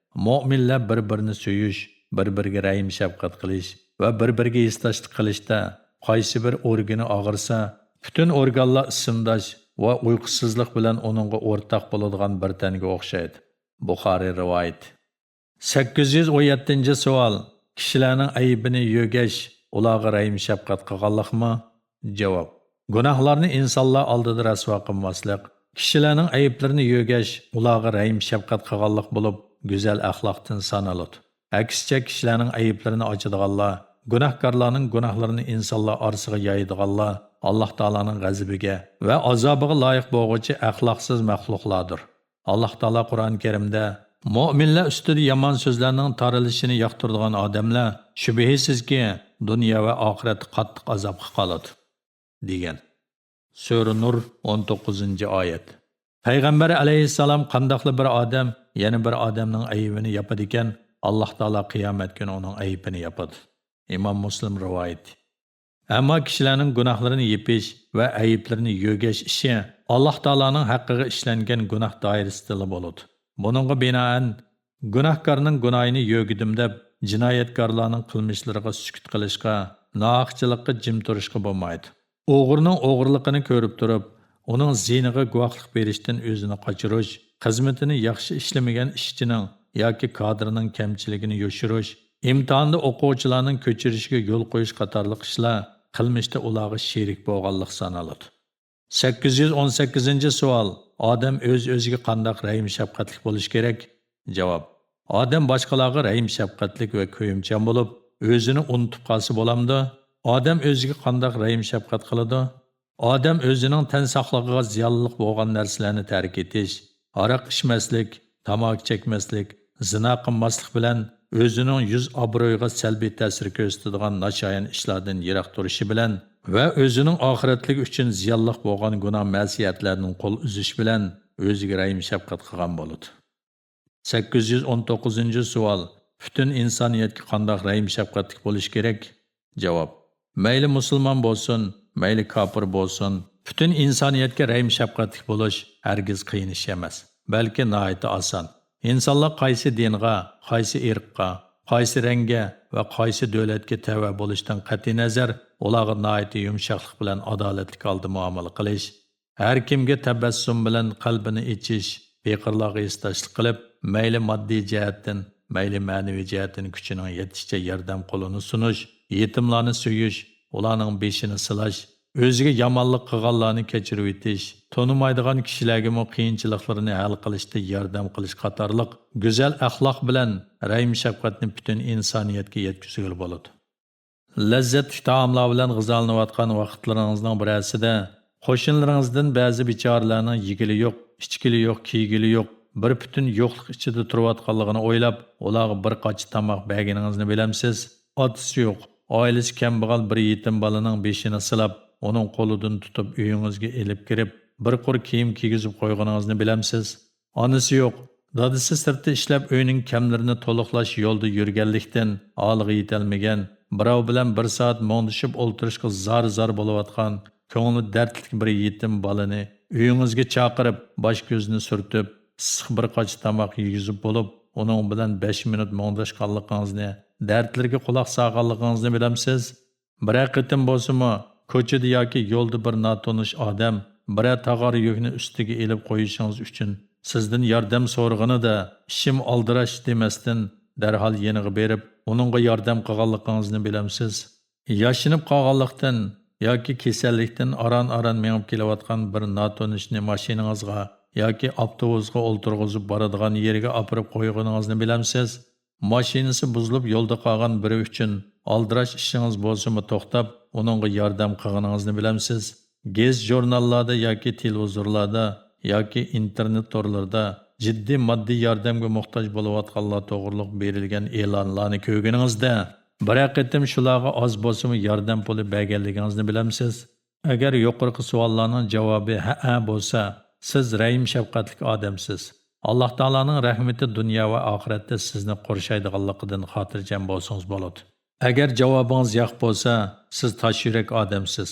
مۆمىنلەر بىر-بىرىنى سۆيۈش، بىر-بىرىگە رەھىم-شەپقەت قىلىش ۋە بىر-بىرىگە ھېسداشلىق قىلىشتا، قايسى بىر ئورگىنى ئاغرىسا، پۈتۈن ئورگانلار ئىسسىمداش ۋە ئۇيقۇسىزلىق بىلەن ئۇنىڭغا ئورتاق بولىدىغان بىر تەنگە ئوخشايدۇ. بۇخارىي رىۋايىتى. سەككىز يۈز ئون يەتتىنچى سوئال. كىشىلەرنىڭ ئەيىبىنى يۆگەش ئۇلارغا رەھىم-شەپقەت قىلغانلىقمۇ؟ جاۋاب. گۇناھلارنى ئىنسانلار ئالدىدا رەسۋا قىلماسلىق، كىشىلەرنىڭ ئەيىبلىرىنى يۆگەش ئۇلارغا رەھىم-شەپقەت قىلغانلىق بولۇپ، گۈزەل ئەخلاقتىن سانىلىدۇ. ئەكسىچە، كىشىلەرنىڭ ئەيىبلىرىنى ئاچىدىغانلار، گۇناھكارلارنىڭ گۇناھلىرىنى ئىنسانلار ئارىسىغا يايىدىغانلار ئاللاھ تائالانىڭ غەزىپىگە ۋە ئازابىغا لايىق بولغۇچى ئەخلاقسىز مەخلۇقلاردۇر. ئاللاھ تائالا قۇرئان كەرىمدە: مۆمىنلەر ئۈستىدە يامان سۆزلەرنىڭ تارىلىشىنى ياقتۇرىدىغان ئادەملەر شۈبھىسىزكى دۇنيا ۋە ئاخىرەتتە قاتتىق ئازابقا قالىدۇ، دېگەن. سۈرە نۇر، ئون توققۇزىنچى ئايەت. پەيغەمبەر ئەلەيھىسسالام قانداقلا بىر ئادەم يەنە بىر ئادەمنىڭ ئەيىبىنى ياپىدىكەن، ئاللاھ تائالا قىيامەت كۈنى ئۇنىڭ ئەيىبىنى ياپىدۇ. ئىمام مۇسلىم رىۋايىتى. ئەمما كىشىلەرنىڭ گۇناھلىرىنى يېپىش ۋە ئەيىبلىرىنى يۆگەش ئىشى ئاللاھ تائالانىڭ ھەققىگە ئىشلەنگەن گۇناھ دائىرىسىدىلا بولىدۇ. بۇنىڭغا بىنائەن، گۇناھكارنىڭ گۇناھىنى يۆگىدىم دەپ، جىنايەتكارلارنىڭ قىلمىشلىرىغا سۈكۈت قىلىشقا، ناھەقچىلىققا جىم تۇرۇشقا بولمايدۇ. ئوغرىنىڭ ئوغرىلىقىنى كۆرۈپ تۇرۇپ، ئۇنىڭ زىيىنىغا گۇۋاھلىق بېرىشتىن ئۆزىنى قاچۇرۇش، خىزمىتىنى ياخشى ئىشلىمىگەن ئىشچىنىڭ ياكى كادىرنىڭ كەمچىلىكىنى يوشۇرۇش، ئىمتىھاندا ئوقۇغۇچىلارنىڭ كۆچۈرۈشىگە يول قويۇش قاتارلىق ئىشلار قىلمىشتا ئۇلارغا شېرىك بولغانلىق سانىلىدۇ. سەككىز يۈز ئون سەككىزىنچى سوئال. ئادەم ئۆز-ئۆزىگە قانداق رەھىم-شەپقەتلىك بولۇشى كېرەك؟ جاۋاب. ئادەم باشقىلارغا رەھىم-شەپقەتلىك ۋە كۆيۈمچان بولۇپ، ئۆزىنى ئۇنتۇپ قالسا بولامدۇ؟ ئادەم ئۆزىگە قانداق رەھىم-شەپقەت قىلىدۇ؟ ئادەم ئۆزىنىڭ تەن ساقلىقىغا زىيانلىق بولغان نەرسىلەرنى تەرك ئېتىش، ھاراق ئىچمەسلىك، تاماكا چەكمەسلىك، زىنا قىلماسلىق بىلەن ئۆزىنىڭ يۈز ئابرۇيىغا سەلبىي تەسىر كۆرسىتىدىغان ناشايان ئىشلاردىن يىراق تۇرۇشى بىلەن ۋە ئۆزىنىڭ ئاخىرەتلىكى ئۈچۈن زىيانلىق بولغان گۇناھ مەسىيەتلەردىن قول ئۈزۈش بىلەن ئۆزىگە رەھىم-شەپقەت قىلغان بولىدۇ. سەككىز يۈز ئون توققۇزىنچى سوئال. پۈتۈن ئىنسانىيەتكە قانداق رەھىم-شەپقەتلىك بولۇش كېرەك؟ جاۋاب. مەيلى مۇسۇلمان بولسۇن، مەيلى كاپىر بولسۇن، پۈتۈن ئىنسانىيەتكە رەھىم-شەپقەتلىك بولۇش ھەرگىز قىيىن ئىش ئەمەس، بەلكى ناھايىتى ئاسان. ئىنسانلار قايسى دىنغا، قايسى ئىرققا، قايسى رەڭگە ۋە قايسى دۆلەتكە تەۋە بولۇشتىن قەتئىينەزەر، ئۇلارغا ناھايىتى يۇمشاقلىق بىلەن ئادالەتلىك ھالدا مۇئامىلە قىلىش، ھەر كىمگە تەبەسسۇم بىلەن قەلبىنى ئېچىش، پېقىرلارغا ھېسداشلىق قىلىپ، مەيلى ماددىي جەھەتتىن، مەيلى مەنىۋى جەھەتتىن كۈچىنىڭ يېتىشىچە ياردەم قولىنى سۇنۇش، يېتىملارنى سۆيۈش، ئۇلارنىڭ بېشىنى سىلاش، ئۆزىگە يامانلىق قىلغانلارنى كەچۈرۈۋېتىش، تونۇمايدىغان كىشىلەرگىمۇ قىيىنچىلىقلىرىنى ھەل قىلىشتا ياردەم قىلىش قاتارلىق گۈزەل ئەخلاق بىلەن رەھىم-شەپقەتنى پۈتۈن ئىنسانىيەتكە يەتكۈزگىلى بولىدۇ. لەززەتلىك تائاملار بىلەن غىزالىنىۋاتقان ۋاقىتلىرىڭىزنىڭ بىرەرسىدە قوشنىلىرىڭىزدىن بەزى بىچارىلەرنىڭ يېگىلى يوق، ئىچكىلى يوق، كىيگىلى يوق، بىر پۈتۈن يوقلۇق ئىچىدە تۇرۇۋاتقانلىقىنى ئويلاپ، ئۇلارغا بىر قاچا تاماق بەرگىنىڭىزنى بىلەمسىز؟ ئاتىسى يوق، ئائىلىسى كەمبەغەل بىر يېتىم بالىنىڭ بېشىنى سىلاپ، ئۇنىڭ قولىدىن تۇتۇپ ئۆيىڭىزگە ئېلىپ كىرىپ، بىر قۇر كىيىم كىيگۈزۈپ قويغىنىڭىزنى بىلەمسىز؟ ئانىسى يوق، دادىسى سىرتتا ئىشلەپ، ئۆينىڭ كەملىرىنى تولۇقلاش يولىدا يۈرگەنلىكتىن، ھالىغا يېتەلمىگەن، بىراۋ بىلەن بىر سائەت مۇڭدىشىپ ئولتۇرۇشقا زار-زار بولۇۋاتقان، كۆڭلى دەردلىك بىر يېتىم بالىنى ئۆيىڭىزگە چاقىرىپ، باش-كۆزىنى سۈرتۈپ، ئىسسىق بىر قاچا تاماق يېگۈزۈپ بولۇپ، ئۇنىڭ بىلەن بەش مىنۇت مۇڭداشقانلىقىڭىزنى دەردلىرىگە قۇلاق سالغانلىقىڭىزنى بىلەمسىز؟ بىرەر قېتىم بولسىمۇ كوچىدا ياكى يولدا بىر ناتونۇش ئادەم بىرەر تاغار يۈكنى ئۈستىگە ئېلىپ قويۇشىڭىز ئۈچۈن سىزدىن ياردەم سورىغىنىدا، ئىشىم ئالدىراش دېمەستىن، دەرھال يېنىغا بېرىپ، ئۇنىڭغا ياردەم قىلغانلىقىڭىزنى بىلەمسىز؟ ياشىنىپ قالغانلىقتىن ياكى كېسەللىكتىن ئاران-ئاران مېڭىپ كېلىۋاتقان بىر ناتونۇشنى ماشىنىڭىزغا ياكى ئاپتوبۇسقا ئولتۇرغۇزۇپ بارىدىغان يېرىگە ئاپىرىپ قويغىنىڭىزنى بىلەمسىز؟ ماشىنىسى بۇزۇلۇپ يولدا قالغان بىرى ئۈچۈن ئالدىراش ئىشىڭىز بولسىمۇ توختاپ، ئۇنىڭغا ياردەم قىلغىنىڭىزنى بىلەمسىز؟ گېزىت-ژۇرناللاردا ياكى تېلېۋىزورلاردا ياكى ئىنتېرنېت تورلىرىدا جىددىي ماددىي ياردەمگە موھتاج بولۇۋاتقانلار توغرۇلۇق بېرىلگەن ئېلانلارنى كۆرگىنىڭىزدە، بىرەر قېتىم شۇلارغا ئاز بولسىمۇ ياردەم پۇلى بەرگەنلىكىڭىزنى بىلەمسىز؟ ئەگەر يۇقىرىقى سوئاللارنىڭ جاۋابى ھەئە بولسا، سىز رەھىم-شەپقەتلىك ئادەمسىز. ئاللاھ تائالانىڭ رەھمىتى دۇنيا ۋە ئاخىرەتتە سىزنى قورشايدىغانلىقىدىن خاتىرجەم بولسىڭىز بولىدۇ. ئەگەر جاۋابىڭىز ياق بولسا، سىز تاش يۈرەك ئادەمسىز.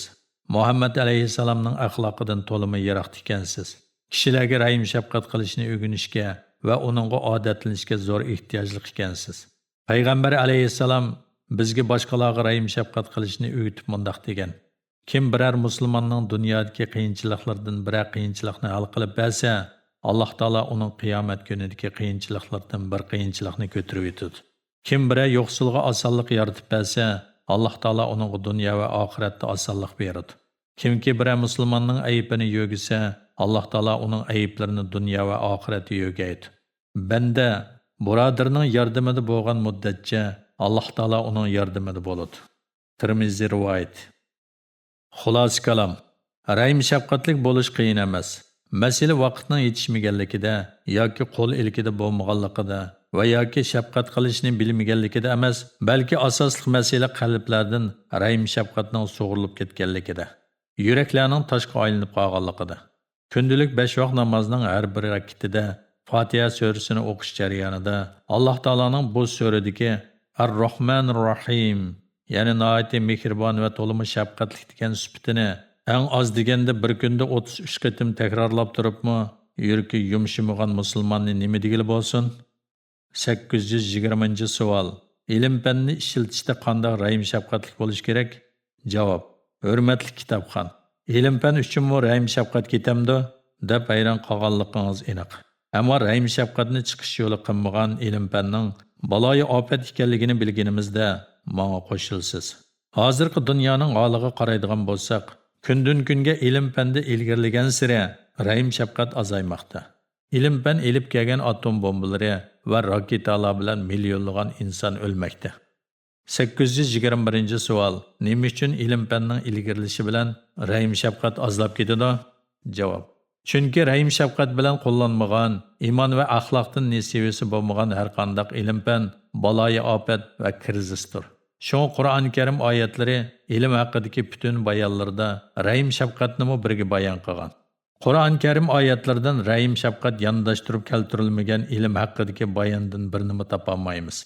مۇھەممەد ئەلەيھىسسالامنىڭ ئەخلاقىدىن تولىمۇ يىراقتا ئىكەنسىز. كىشىلەرگە رەھىم-شەپقەت قىلىشنى ئۆگىنىشكە ۋە ئۇنىڭغا ئادەتلىنىشكە زور ئېھتىياجلىق ئىكەنسىز. پەيغەمبەر ئەلەيھىسسالام بىزگە باشقىلارغا رەھىم-شەپقەت قىلىشنى ئۆگىتىپ مۇنداق دېگەن: «كىم بىرەر مۇسۇلماننىڭ دۇنيادىكى قىيىنچىلىقلىرىدىن بىرەر قىيىنچىلىقنى ھەل قىلىپ بەرسە، ئاللاھ تائالا ئۇنىڭ قىيامەت كۈنىدىكى قىيىنچىلىقلىرىدىن بىر قىيىنچىلىقنى كۆتۈرۈۋېتىدۇ. كىم بىرەر يوقسۇلغا ئاسانلىق يارىتىپ بەرسە، ئاللاھ تائالا ئۇنىڭغا دۇنيا ۋە ئاخىرەتتە ئاسانلىق بېرىدۇ. كىمكى بىرەر مۇسۇلماننىڭ ئەيىبىنى يۆگىسە، ئاللاھ تائالا ئۇنىڭ ئەيىبلىرىنى دۇنيا ۋە ئاخىرەتتە يۆگەيدۇ. بەندە بۇرادىرىنىڭ ياردىمىدە بولغان مۇددەتچە، ئاللاھ تائالا ئۇنىڭ ياردىمىدە بولىدۇ.» تىرمىزى رىۋايىتى. خۇلاسە كالام، رەھىم-شەپقەتلىك بولۇش قىيىن ئەمەس. مەسىلە ۋاقىتنىڭ يېتىشمىگەنلىكىدە ياكى قول ئىلكىدە بولمىغانلىقىدا ۋە ياكى شەپقەت قىلىشنى بىلمىگەنلىكىدە ئەمەس، بەلكى ئاساسلىق مەسىلە قەلبلەردىن رەھىم-شەپقەتنىڭ سۇغۇرۇلۇپ كەتكەنلىكىدە، يۈرەكلەرنىڭ تاشقا ئايلىنىپ قالغانلىقىدا. كۈندىلىك بەش ۋاق نامازنىڭ ھەر بىر رەكىتىدە فاتىھە سۈرىسىنى ئوقۇش جەريانىدا، ئاللاھ تائالانىڭ بۇ سۈرىدىكى ئەر-راھمانىر راھىم، يەنى ناھايىتى مېھرىبان ۋە تولىمۇ شەپقەتلىك دېگەن سۈپىتىنى ئەڭ ئاز دېگەندە بىر كۈندە ئوتتۇز ئۈچ قېتىم تەكرارلاپ تۇرۇپمۇ، يۈرىكى يۇمشىمىغان مۇسۇلماننى نېمە دېگىلى بولسۇن؟ سەككىز يۈز يىگىرمىنچى سوئال. ئىلىم-پەننى ئىشلىتىشتە قانداق رەھىم-شەپقەتلىك بولۇش كېرەك؟ جاۋاب. ھۆرمەتلىك كىتابخان، ئىلىم-پەن ئۈچۈنمۇ رەھىم-شەپقەت كېتەمدۇ؟ دەپ ھەيران قالغانلىقىڭىز ئېنىق. ئەمما رەھىم-شەپقەتنى چىقىش يولى قىلمىغان ئىلىم-پەننىڭ بالايىئاپەت ئىكەنلىكىنى بىلگىنىمىزدە ماڭا قوشۇلىسىز. ھازىرقى دۇنيانىڭ ھالىغا قارايدىغان بولساق، كۈندىن-كۈنگە ئىلىم-پەندە ئىلگىرىلىگەنسېرى رەھىم-شەپقەت ئازايماقتا. ئىلىم-پەن ئېلىپ كەلگەن ئاتوم بومبىلىرى ۋە راكېتالار بىلەن مىليونلىغان ئىنسان ئۆلمەكتە. سەككىز يۈز يىگىرمە بىرىنچى سوئال. نېمە ئۈچۈن ئىلىم-پەننىڭ ئىلگىرىلىشى بىلەن رەھىم-شەپقەت ئازلاپ كېتىدۇ؟ جاۋاب. چۈنكى رەھىم-شەپقەت بىلەن قوللانمىغان، ئىمان ۋە ئەخلاقتىن نېسىۋىسى بولمىغان ھەرقانداق ئىلىم-پەن بالايىئاپەت ۋە كىرىزىستۇر. شۇڭا قۇرئان كەرىم ئايەتلىرى ئىلىم ھەققىدىكى پۈتۈن بايانلىرىدا رەھىم-شەپقەتنىمۇ بىرگە بايان قىلغان. قۇرئان كەرىم ئايەتلىرىدىن رەھىم-شەپقەت يانداشتۇرۇپ كەلتۈرۈلمىگەن ئىلىم ھەققىدىكى باياندىن بىرنىمۇ تاپالمايمىز.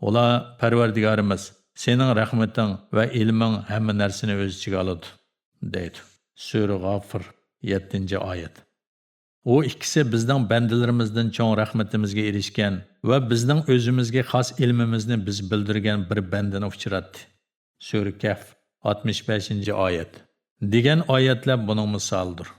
ئۇلار، پەرۋەردىگارىمىز، سېنىڭ رەھمىتىڭ ۋە ئىلمىڭ ھەممە نەرسىنى ئۆز ئىچىگە ئالىدۇ، دەيدۇ. سۈرە غافىر، يەتتىنچى ئايەت. ئۇ ئىككىسى بىزنىڭ بەندىلىرىمىزدىن چوڭ رەھمىتىمىزگە ئېرىشكەن ۋە بىزنىڭ ئۆزىمىزگە خاس ئىلمىمىزنى بىز بىلدۈرگەن بىر بەندىنى ئۇچراتتى. سۈرە كەھف، ئاتمىش بەشىنچى ئايەت. دېگەن ئايەتلەر بۇنىڭ مىسالىدۇر.